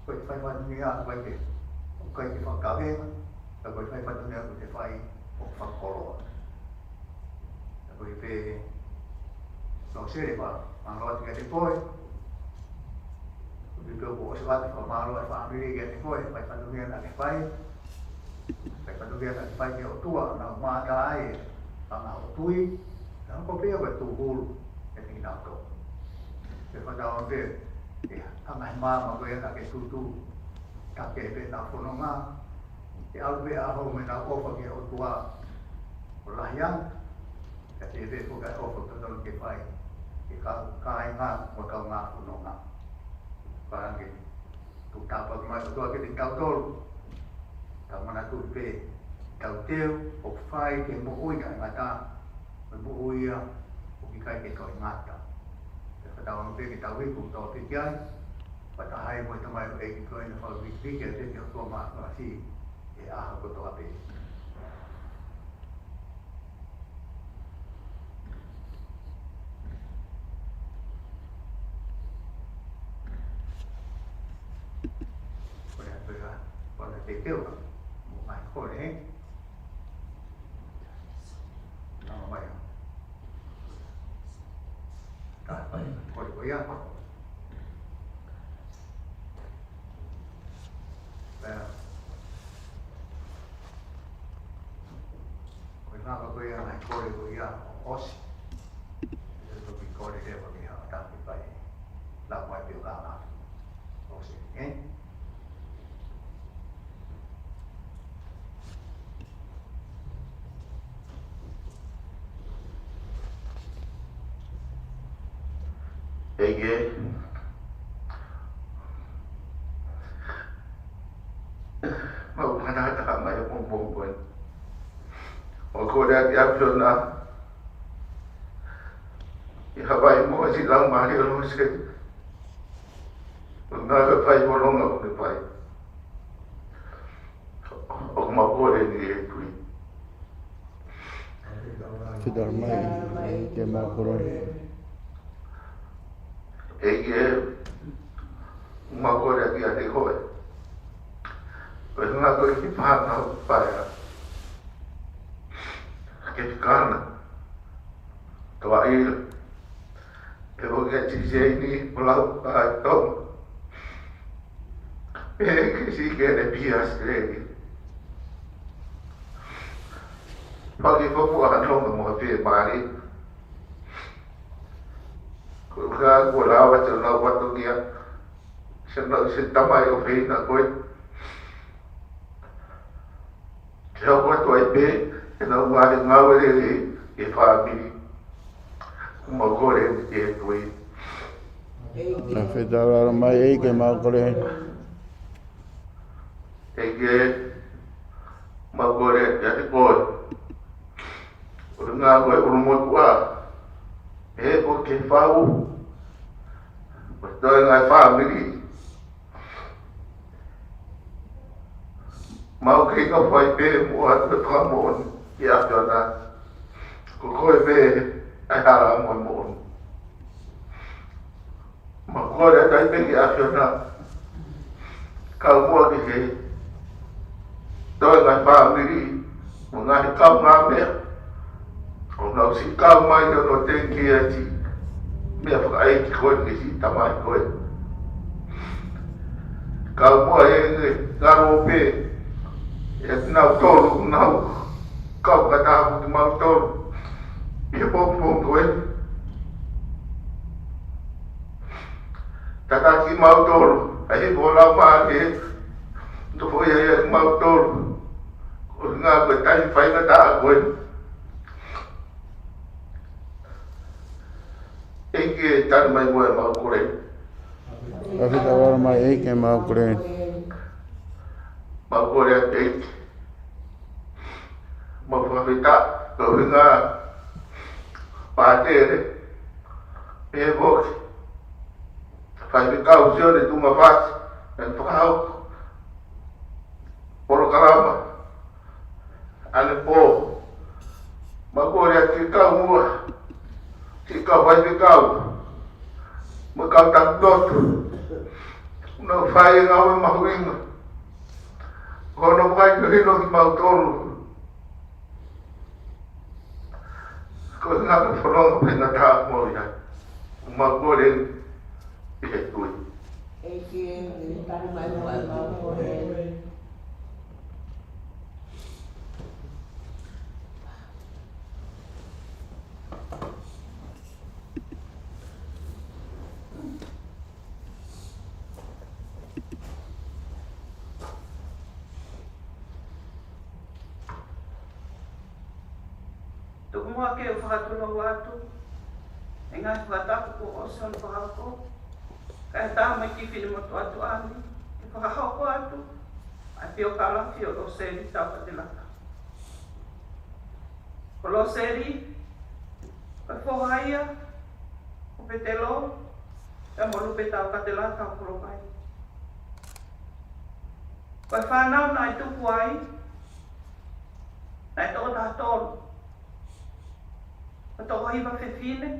ko e fai fatongia ʻoku ʻikai ke, ʻoku ʻikai ke fakakavenga, ka ko e fai fatongia ʻoku te fai ʻo fakakoloa. Ka ko e pē, no se le pa, mālō atu kiate koe. Ko e pē ʻoku ʻosi ʻoatu fakamālō e fāmili kiate koe, fai fatongia naʻa ke fai. Fai fatongia naʻa ke fai ki he ʻOtua, naʻa ku mātā ai e fanga hoʻo tui, naʻa ko pē ia ko e tūhulu kiate kinautolu. Pea fakatauange pē, ʻe hanga he maama ko ia naʻa ke tūtū, ka ke pē ʻenau fononga, ʻe ʻalu pē ʻaho mo ʻenau ʻofa ki he ʻOtua ʻo lahi ange, ka te pē foki ʻa e ʻofa totonu ke fai ki he kau kāinga mo e kaungā fononga. Pea hangē, tuku tāpuaki mai ʻOtua kiate kitautolu. Tau manatuʻi pē, tau teu ʻo fai ki he moʻui taʻengata, mo e moʻui ia ʻoku ʻikai ke toe ngata. Pea fakatauange pē ke tau iku tau piki ai, fakataha ai mo e tamaioʻeiki ko eni, fakavikiviki atu ki he ʻOtua Māfimafi he ʻaho kotoa pē. Ko ia, ko ia, ko ia, te teu, mo mai kole, ē? Nau mai. Ah, mai, kole ko ia. Pea, ko e lava ko ia, mai kole ko ia, ʻo ʻosi. Ia toki kole leva ki ha taki pai. Lau mai pē ʻo lava. ʻOsi, ē? ʻEiki, mau fakataha mai ʻapongipongi ko eni. ʻOku ou kole atu ʻi he ʻAfiona, ʻi he ʻafio mo siʻi laumālie ʻo Lose, ʻo ngāue fai fononga ʻoku ne fai. ʻOku mau kole ni ʻEiki. Fakatauange mai, ʻEiki, mau kole. ʻEiki, mau kole atu kiate koe. Ko e ngaahi ko e kiʻi paʻanga ʻoku fai ā. Ke kana. Toa ila. Ke ʻoua ke tisi ai ni, mo lau ka tau. Pea ke si ke le pia sireli. Paki fofu a no mo pē mali. Ko ka ko lava te lau fatongia. Se na se tamai ʻo fei na koe. Ke hoko atu ai pē, ʻenau ngaahi ngāue lelei, ʻi he fāmili. Mau kole ni ʻEiki. Fakatauange mai ʻEiki mau kole. ʻEiki, Mau kole atu kiate koe. ʻOku ngā koe ʻulu motuʻa. He ko ke fau. Ko e toenga e fāmili. Mau kei ka fai pē mo atu e fakamoʻoni ki he ʻAfiona. Ko koe pē ʻa e hala mo e moʻoni. Mau kole atu ai pē ki he ʻAfiona. Kau muʻa ki he toenga e fāmili. Mo e ngaahi kaungāmeʻa. ʻOku nau siʻi kau mai ʻo nau tenki ʻa e siʻi meʻa fakaʻeiki ko eni ki he siʻi tamai ko eni. Kau muʻa e ngalo pē ʻe kinautolu, nau kau fakataha mo kimautolu ʻi he pongipongi ko eni. Tataki kimautolu ʻe he Laumālie, tuku ia ʻia kimautolu. Ko e ngaahi taimi faingataʻa ko eni. ʻEiki, tali mai muʻa ʻemau kole. Fakafetaʻi mai ʻEiki ʻemau kole. Mau kole atu ʻEiki. Mau fakafetaʻi, ko e ngaahi pātele. ʻE foki. Faifekau Sione Tuʻungafasi, ʻene fakahoko polokalama ʻanepō. Mau kole atu ki he kau muʻa, ki he kau faifekau, mo e kau taki lotu. Nau fai e ngāue mahuʻinga. Ko hono fakahinohino kimautolu. Ko e ngaahi fononga faingataʻa mo ia. Mau kole ʻi he tui. ʻEiki, tali mai muʻa ʻemau kole. Tuku muʻa ke u fakatulou atu e ngaahi fakatapu kuo ʻosi hono fakahoko, kae ʻatā mai ki he finemotuʻa tuʻa ni ke fakahoko atu ʻa e piokalafi ʻo Loseli Taukatelata. Ko Loseli, ko e foha ia ʻo Petelo, pea mo Lupe Taukatelata ʻo Kolovai. Ko e fānau naʻe tupu ai, naʻe toko taha tolu. Ko e toko hiva fefine,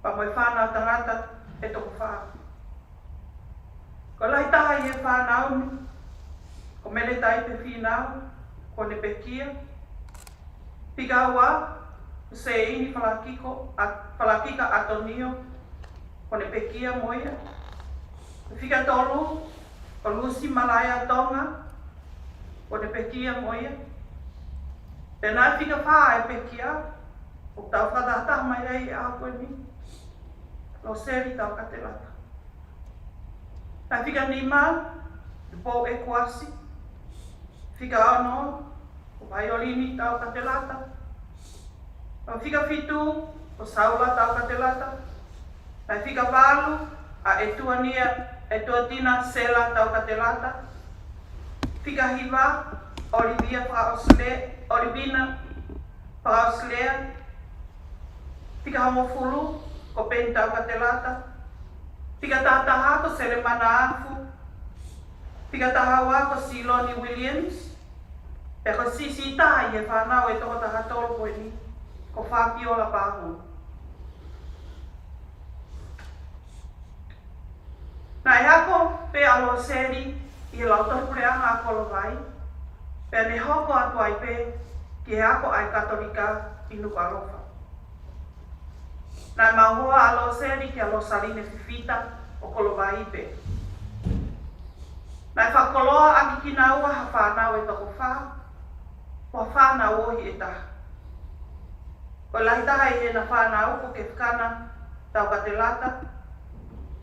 pea mo e fānau tangata ʻe toko fā. Ko e lahi taha ʻi he fānau ni, ko Meletai Pefinau, ko ʻene pekia. Fika ua, ko Seini Falakiko, ʻa, Falakika ʻAtonio, ko ʻene pekia mo ia. Fika tolu, ko Lusi Malaea Tonga, ko ʻene pekia mo ia. Pea naʻe fika fā e pekia, ʻoku tau fakatahataha mai ai ʻa ko eni, Loseli Taukatelata. Naʻe fika nima, Pou ʻEkuasi. Fika ono, ko Vaiolini Taukatelata. Naʻe fika fitu, ko Saula Taukatelata. Naʻe fika valu, ʻa ʻEtuania, ʻEtuatina Sela Taukatelata. Fika hiva, ʻOlivia Fakaʻosile-, ʻOlivina Fakaʻosilea. Fika hongofulu, ko Peni Taukatelata. Fika tahataha, ko Selemana Afu. Fika tahaua, ko Siloni Williams. Pea ko e siʻisiʻi taha ʻi he fānau ʻe toko taha tolu ko eni, ko Fabiola Pahu. Naʻe ako pē ʻa Loseli ʻi he Lautohi Puleʻanga ʻa Kolovai, pea ne hoko atu ai pē ki he ako ʻa e Katolika ʻi Nukuʻalofa. Naʻe maʻu hoa ʻa Loseli kia Losaline Fifita ʻo Kolovai pē. Naʻe fakakoloa ʻaki kinaua ha fānau ʻe toko fā, mo ha fānau ohi ʻe taha. Ko e lahi taha ʻi heʻena fānau ko Kefkana Taukatelata.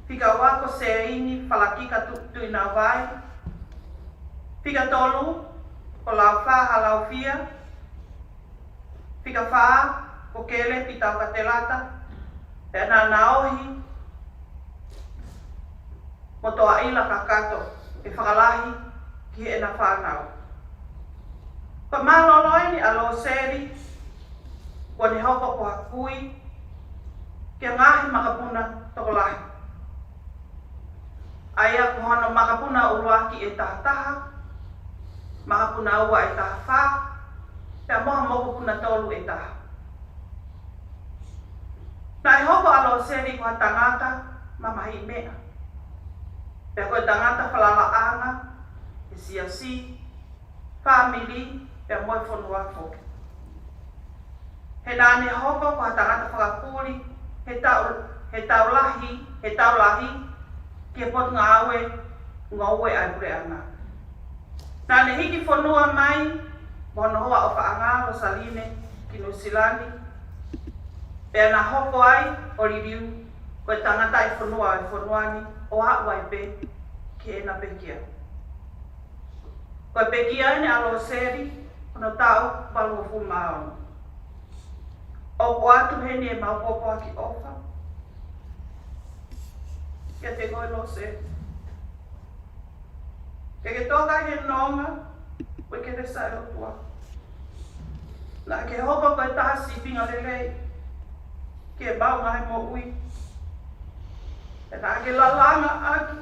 Fika ua ko Seini Falakika Tu-, Tuʻinavai. Fika tolu ko Laufā Halaufia. Fika fā ko Kelepi Taukatelata. Pea naʻa na ohi mo Toaila Kakato, ʻe fakalahi ki heʻena fānau. Fakamālōlō eni ʻa Loseli, kuo ne hoko ko ha kui ki he ngaahi makapuna tokolahi. ʻA ia ko hono makapuna ʻuluaki ʻe taha taha, makapuna ua ʻe taha fā, pea mo ha mokopuna tolu ʻe taha. Naʻe hoko ʻa Loseli ko ha tangata mamahi meʻa. Pea ko e tangata falalaʻanga he siasi, fāmili, pea mo e fonua foki. He naʻa ne hoko ko ha tangata fakapuli he tau, he tau lahi, he tau lahi, ki he Potungāue Ngoue ʻa e Puleʻanga. Naʻa ne hiki fonua mai mo hono hoa ʻofaʻanga, Losaline, ki Nuʻusila ni, pea na hoko ai ʻo liliu ko e tangataʻi fonua ʻo e fonua ni, ʻo aʻu ai pē ki heʻena pekia. Ko e pekia eni ʻa Loseli, hono taʻu valungofulu mā ono. ʻOku ʻoatu heni ʻemau pōpoaki ʻofa kiate koe, Loseli. Ke ke toka ʻi he nonga ʻo e kelesi ʻa e ʻOtua. Naʻa ke hoko ko e taha sīpinga lelei ki heʻemau ngaahi moʻui. Pea naʻa ke lalanga ʻaki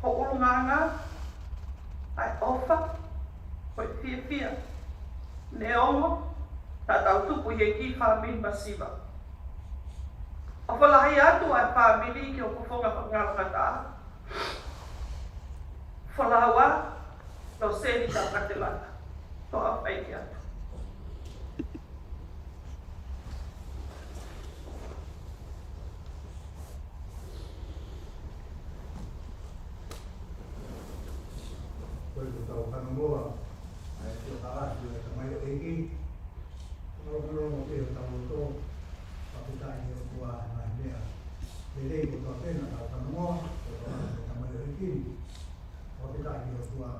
ho ʻulungaanga ʻa e ʻofa, ko e fiefia. Neongo naʻa tau tupu ʻi he kiʻi fāmili masiva, ʻofa lahi atu ʻa e fāmili ki hoku fofonga fakangalongataʻa. Folau ā, Loseli Taukatelata. Toa fai ki atu. Ko e tau fanongoa ʻa e fiokaʻasi ʻo e tamaioʻeiki. Lolotonga pē ʻo tau loto, fakafetaʻi ki he ʻOtua he ngaahi meʻa lelei kotoa pē naʻa tau fanongoa, ko e tau tamaioʻeiki. Fakafetaʻi ki he ʻOtua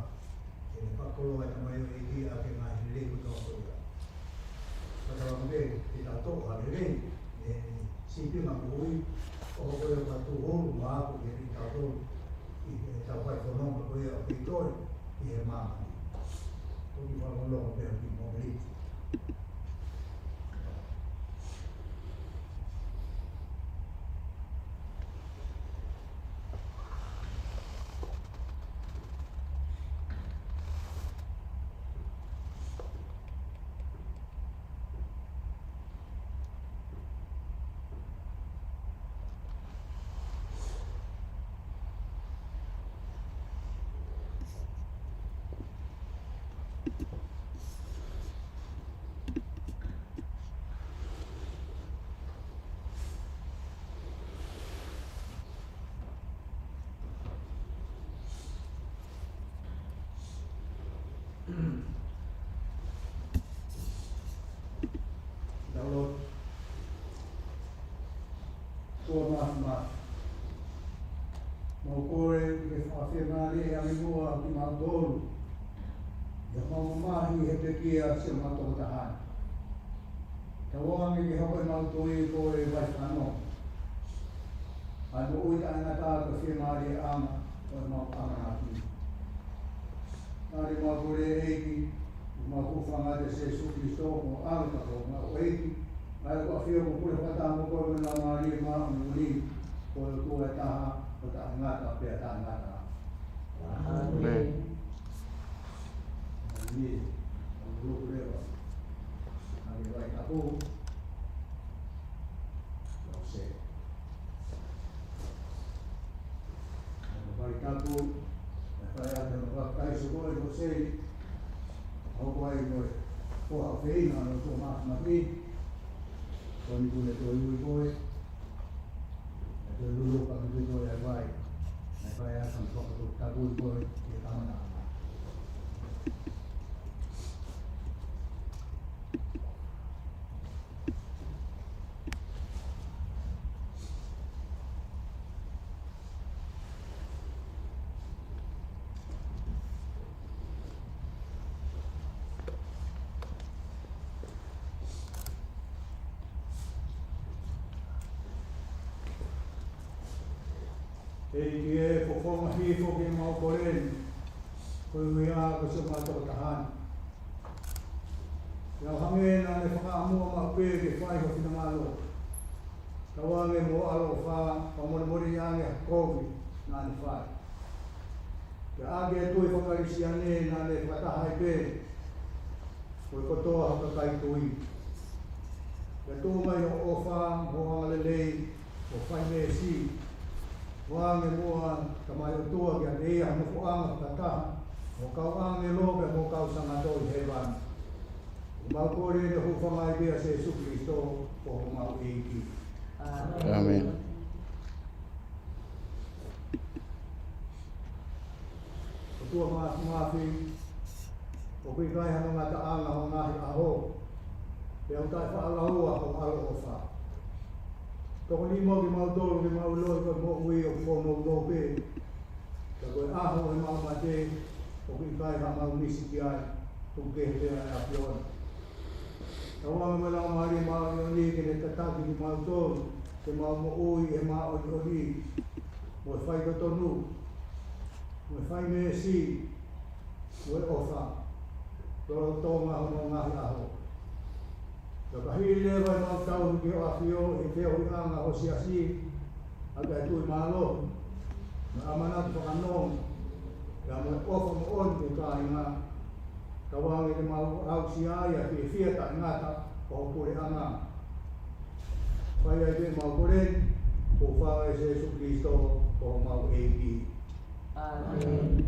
he fakakoloa e tamaioʻeiki ʻaki e ngaahi lelei kotoa ko ia. Fakatauange pē ke tau toʻo ha lelei mei he sīpinga moʻui, ʻo hoko ia ko ha tūhulu maʻa ko ia kiate kitautolu ʻi heʻetau fai fononga ko ia ʻo kei toe ʻi he māmani. Ko e kiʻi fakalongolongo pē ʻo e kiʻi mōmeniti. Tau lotu. ʻOtua Māfimafi, mau kole ke ke fakafiemālieʻi ange muʻa kimautolu ʻi heʻemau mamahi he pekia siʻomau tokotaha ni. Tauange ke hoko ʻemau tui ko e vai fano, ʻa e moʻui taʻengata ko e fiemālieʻanga ʻo ʻemau ʻamanaki. Tali mau kole, ʻEiki, ʻi homau Huafa ʻa Sēsū Kalaisi ko homau ʻAlo ka ko homau ʻEiki, ʻa ia ʻoku ʻafio mo pule fakataha mo koe mo e Laumālie Māʻoniʻoni, ko e ʻOtua ʻe taha, ʻo taʻengata pea taʻengata. ʻĀmeni. ʻĀmeni. ʻOku loko leva ʻa e vai tapu. Lose. Vai tapu, ʻe fai atu ʻa e vai tapu ko ē, Lose. ʻOku ʻi ai mo e, ko e ʻofeina ʻa e ʻOtua Māfimafi. Ko eni kuo ne toe ui koe. ʻE toe lulu ka mui koe ʻa e vai. ʻE fai atu ʻa e vai tapu ko ē, ʻi he kamata. ʻEiki ē, fofonga hifo ki heʻemau kole ni, koeʻuhi ko siʻomau tokotaha ni. Pea ʻo hangē naʻa ne fakaʻamua maʻu pē ke fai ho finangalo, tauange mo ho ʻaloʻofa, pea molemole ange ha kovi naʻa ne fai. Pea ʻaki ʻa e tui faka-Kalisitiane naʻa ne fakataha ai pē ko e kotoa ho kakai tui. Pea tuku mai ho ʻofa mo ho angalelei, ʻo fai meesi. Ua ange muʻa, Tamai ʻOtua, kiate ia ha nofoʻanga fakataha mo ho kau ʻāngelo pea mo ho kau sangato ʻi hēvani. ʻOku mau kole ʻeni ʻo hūfanga ʻi he huafa ʻo Sēsū Kilisitō ko homau ʻEiki. ʻĀmeni. ʻOtua Māfimafi, ʻoku ʻikai hano ngataʻanga ho ngaahi ʻaho, pea ʻoku taʻefaʻalaua ho ʻaloʻofa. Tokoniʻi muʻa kimautolu ke mau ʻiloʻi ko e moʻui ʻoku nounou pē, ka ko e ʻaho ʻo ʻemau mate ʻoku ʻikai haʻamau misi ki ai, tuku kehe pē ʻa e ʻAfiona. Tauange mo e Laumālie Māʻoniʻoni ke ne tataki kimautolu ke mau moʻui ʻi he māʻoniʻoni, mo e faitotonu, mo e fai meesi, mo e ʻofa, lolotonga hono ngaahi ʻaho. Pea ka hili leva ʻemau tauhi ki ho ʻAfio ʻi he feohiʻanga ho siasi, ʻaki ʻa e tui mālohi, mo e ʻamanaki fakanonga, pea mo e ʻofa moʻoni ki he kāinga, tauange ke mau aʻusia ai ʻa e fiefia taʻengata ʻo ho puleʻanga. Fai ai pē ʻemau kole ni, ʻi he huafa ʻo Sēsū Kilisitō ko homau ʻEiki. ʻĀmeni.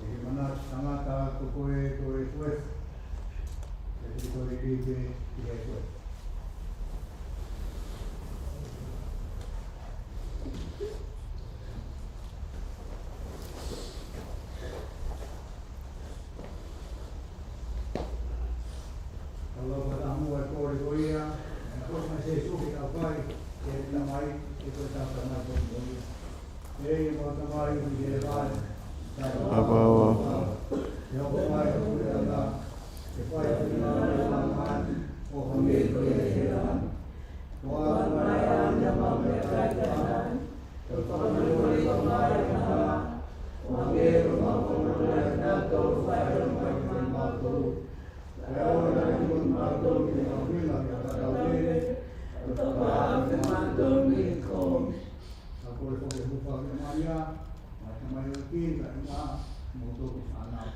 ʻE ke manatu tangata ko koe ko e kuefu. ʻE ke toe liliu pē ki he kuefu. Ka lau ka tamu ai kore ko ia, ʻe ko mai Sēsū ke tau kai, ke tamai, ke ko tau tamai ko ia. ʻE, ʻemau Tamai ʻoku ʻi hēvani. Papa ua. ʻE, ʻoku mai ho puleʻanga, ke fai ho finangalo ʻi māmani, ʻo hangē ko ia ʻi hēvani. Ko ʻemau ʻatamai ʻanenai, ʻo fakamolemole mai ʻa e ʻatamai, ʻo hangē ko ʻemau fakamolemole ʻa kinautolu ʻoku fai ʻa e ʻatamai kiate kimautolu. Kae ʻoua naʻa ke tuku kimautolu ki he ʻahiʻahi, ka ke tauhi kimautolu mei he kovi. Ka ko e kovi ʻoku fai ʻe Malia, ʻa e tamai ʻo e ʻEiki, ka ʻi ai mo tō ki fānau.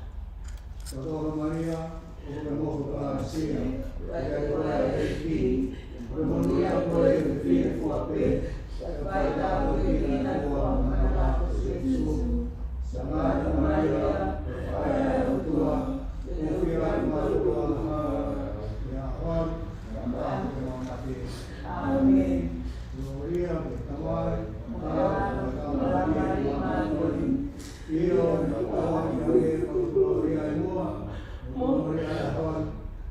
Tō tō Malia, ʻoku ke mohu ʻi he ʻaho ni, ʻa e ʻEiki, ko e monūʻia koe ʻi he fefine fua pē, ʻa e fai tāpuekina ʻa e fua ʻo ho mana ko Sēsū. Sangata Malia, ko e faʻē ʻa e ʻOtua, ʻoku fiefia ʻa e ʻOtua, ʻi he ʻaho ni, ʻo aʻu ki he ʻaho ʻo e mate. ʻĀmeni. Kolōlia ki he Tamai, mo e Laumālie Māʻoniʻoni. ʻIo, naʻa tau ʻi ai ʻa e kolōlia ʻi muʻa, mo e kolōlia ʻi he ʻaho ni,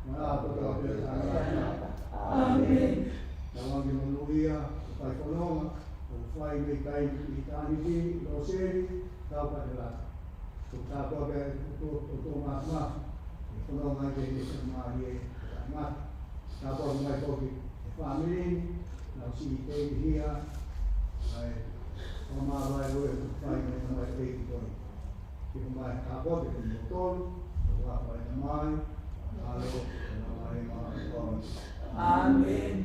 mo e ʻaho kotoa pē ʻo e taʻengata. ʻĀmeni. Tauange monūʻia, ʻoku fai fononga, ʻoku fai mei taimi ki ʻitāniti, Loseli Taukatelata. Ko e tāpuaki ʻa e ʻOtua, ʻOtua Māfimafi, ʻe fononga ʻi he Laumālie ʻo e taʻengata. Tāpuaki mai foki e fāmili, nau siʻi teitei hia, ʻa e fakamāvae ko ē ʻoku fai mei he tamai ʻeiki ko ē. Ke ʻomai tāpuaki kiate kimoutolu, ʻi he huafa ʻo e Tamai, ʻa e ʻAlo, mo e Laumālie Māʻoniʻoni. ʻĀmeni.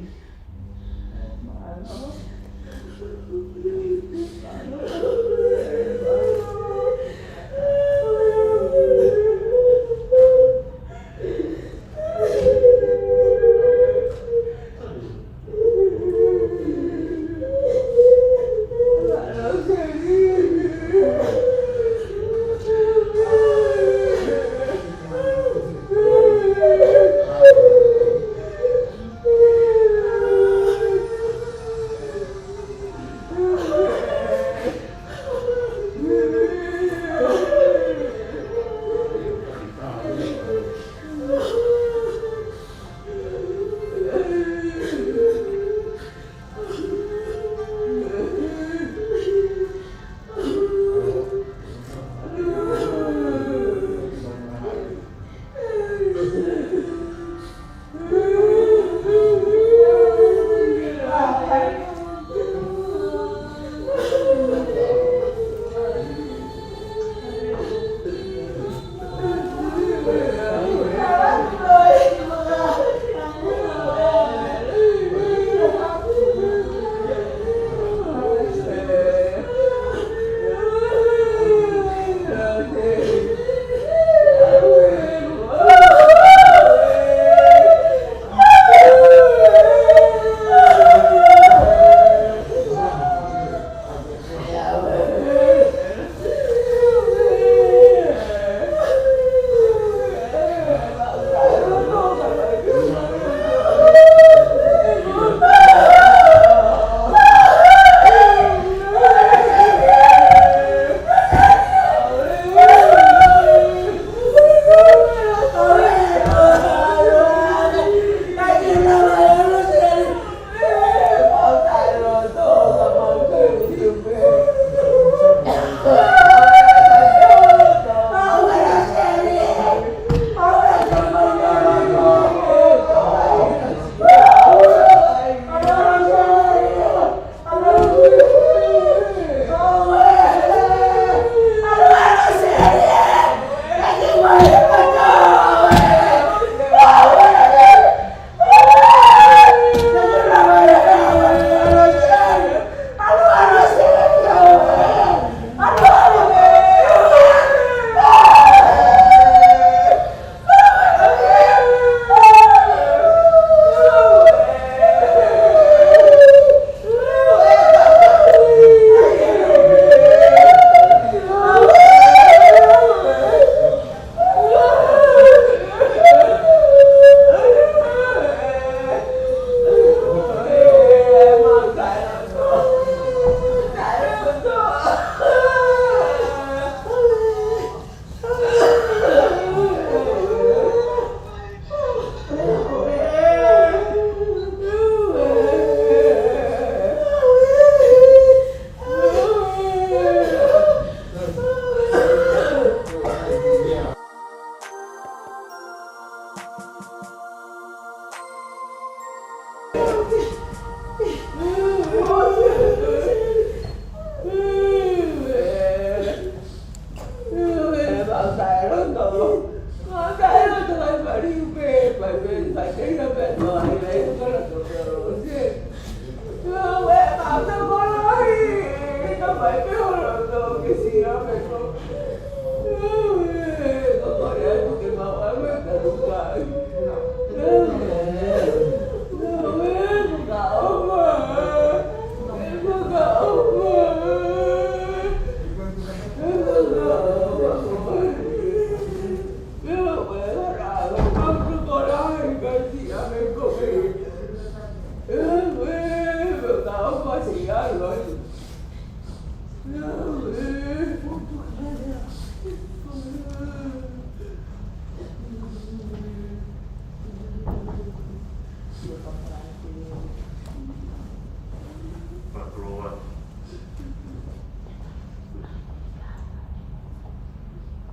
Fakaloa.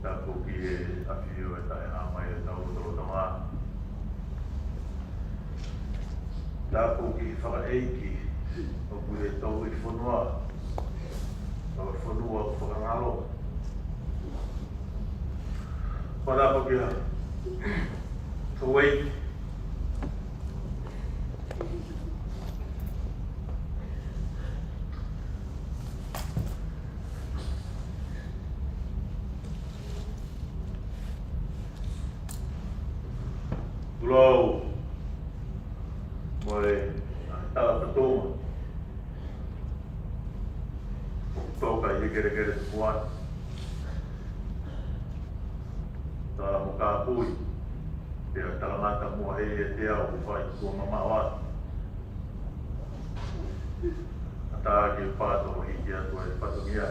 Tapu ki he ʻAfio ʻe Taʻehāmai ʻo e Tau Lotolotonga. Tapu ki he fakaʻeiki ʻoku ʻi he tauʻi fonua, ʻa e fonua ʻoku fakangalo. Fakatapu ki he houʻeiki, Tulou mo e ʻa e tala fatongia ʻoku toka ʻi he kelekele tukuange. Tala mo kāpui, pea tala ngata mo e ʻe te au fai tuʻa mamaʻo atu. ʻAtā ke pato hiki atu e fatongia.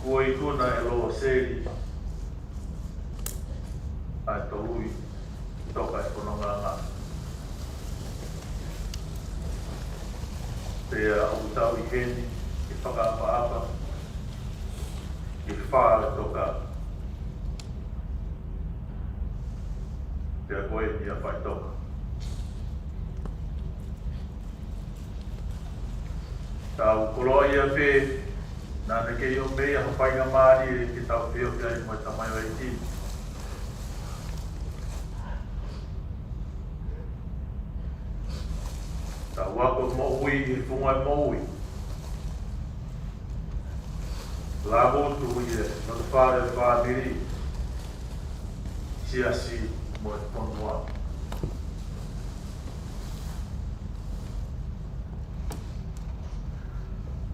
Kuo ikuna ʻe Lōseli ʻa e tolui toka e fononga. Pea ʻoku tau ʻi heni ke fakaʻapaʻapa ke fā e toka. Pea ko eni ia faʻitoka. Tau koloa ia pē, naʻa ne kei ʻomai ha faingamālie ke tau feohi ai mo e tamaioʻeiki. Tau ako moʻui ʻi he funga e moʻui. Lāvutu ʻi he loto fale, fāmili, siasi mo e fonua.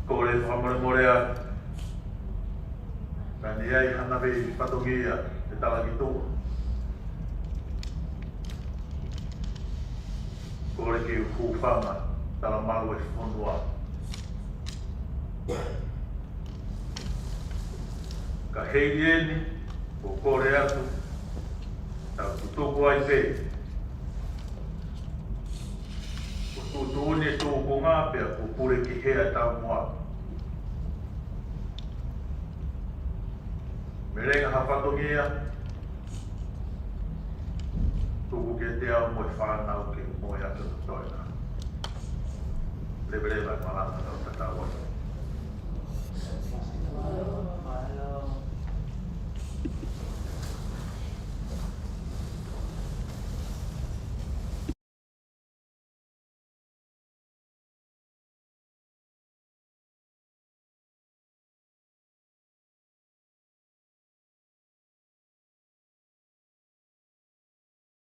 Kole fakamolemole atu, naʻa ne ʻi ai hano vei fatongia ʻe tala ki tuʻa. Kole ke u hūfanga, tala malu e fonua. Ka hili eni, ʻoku kole atu, tau tutuku ai pē. Kuo tuʻutuʻuni e tūkunga pea kuo pule ki hea e taumuʻa. Melenga ha fatongia, tuku kiate au mo e fānau ke moʻui atu totoina. Leveleva e malanga, tau tatau atu.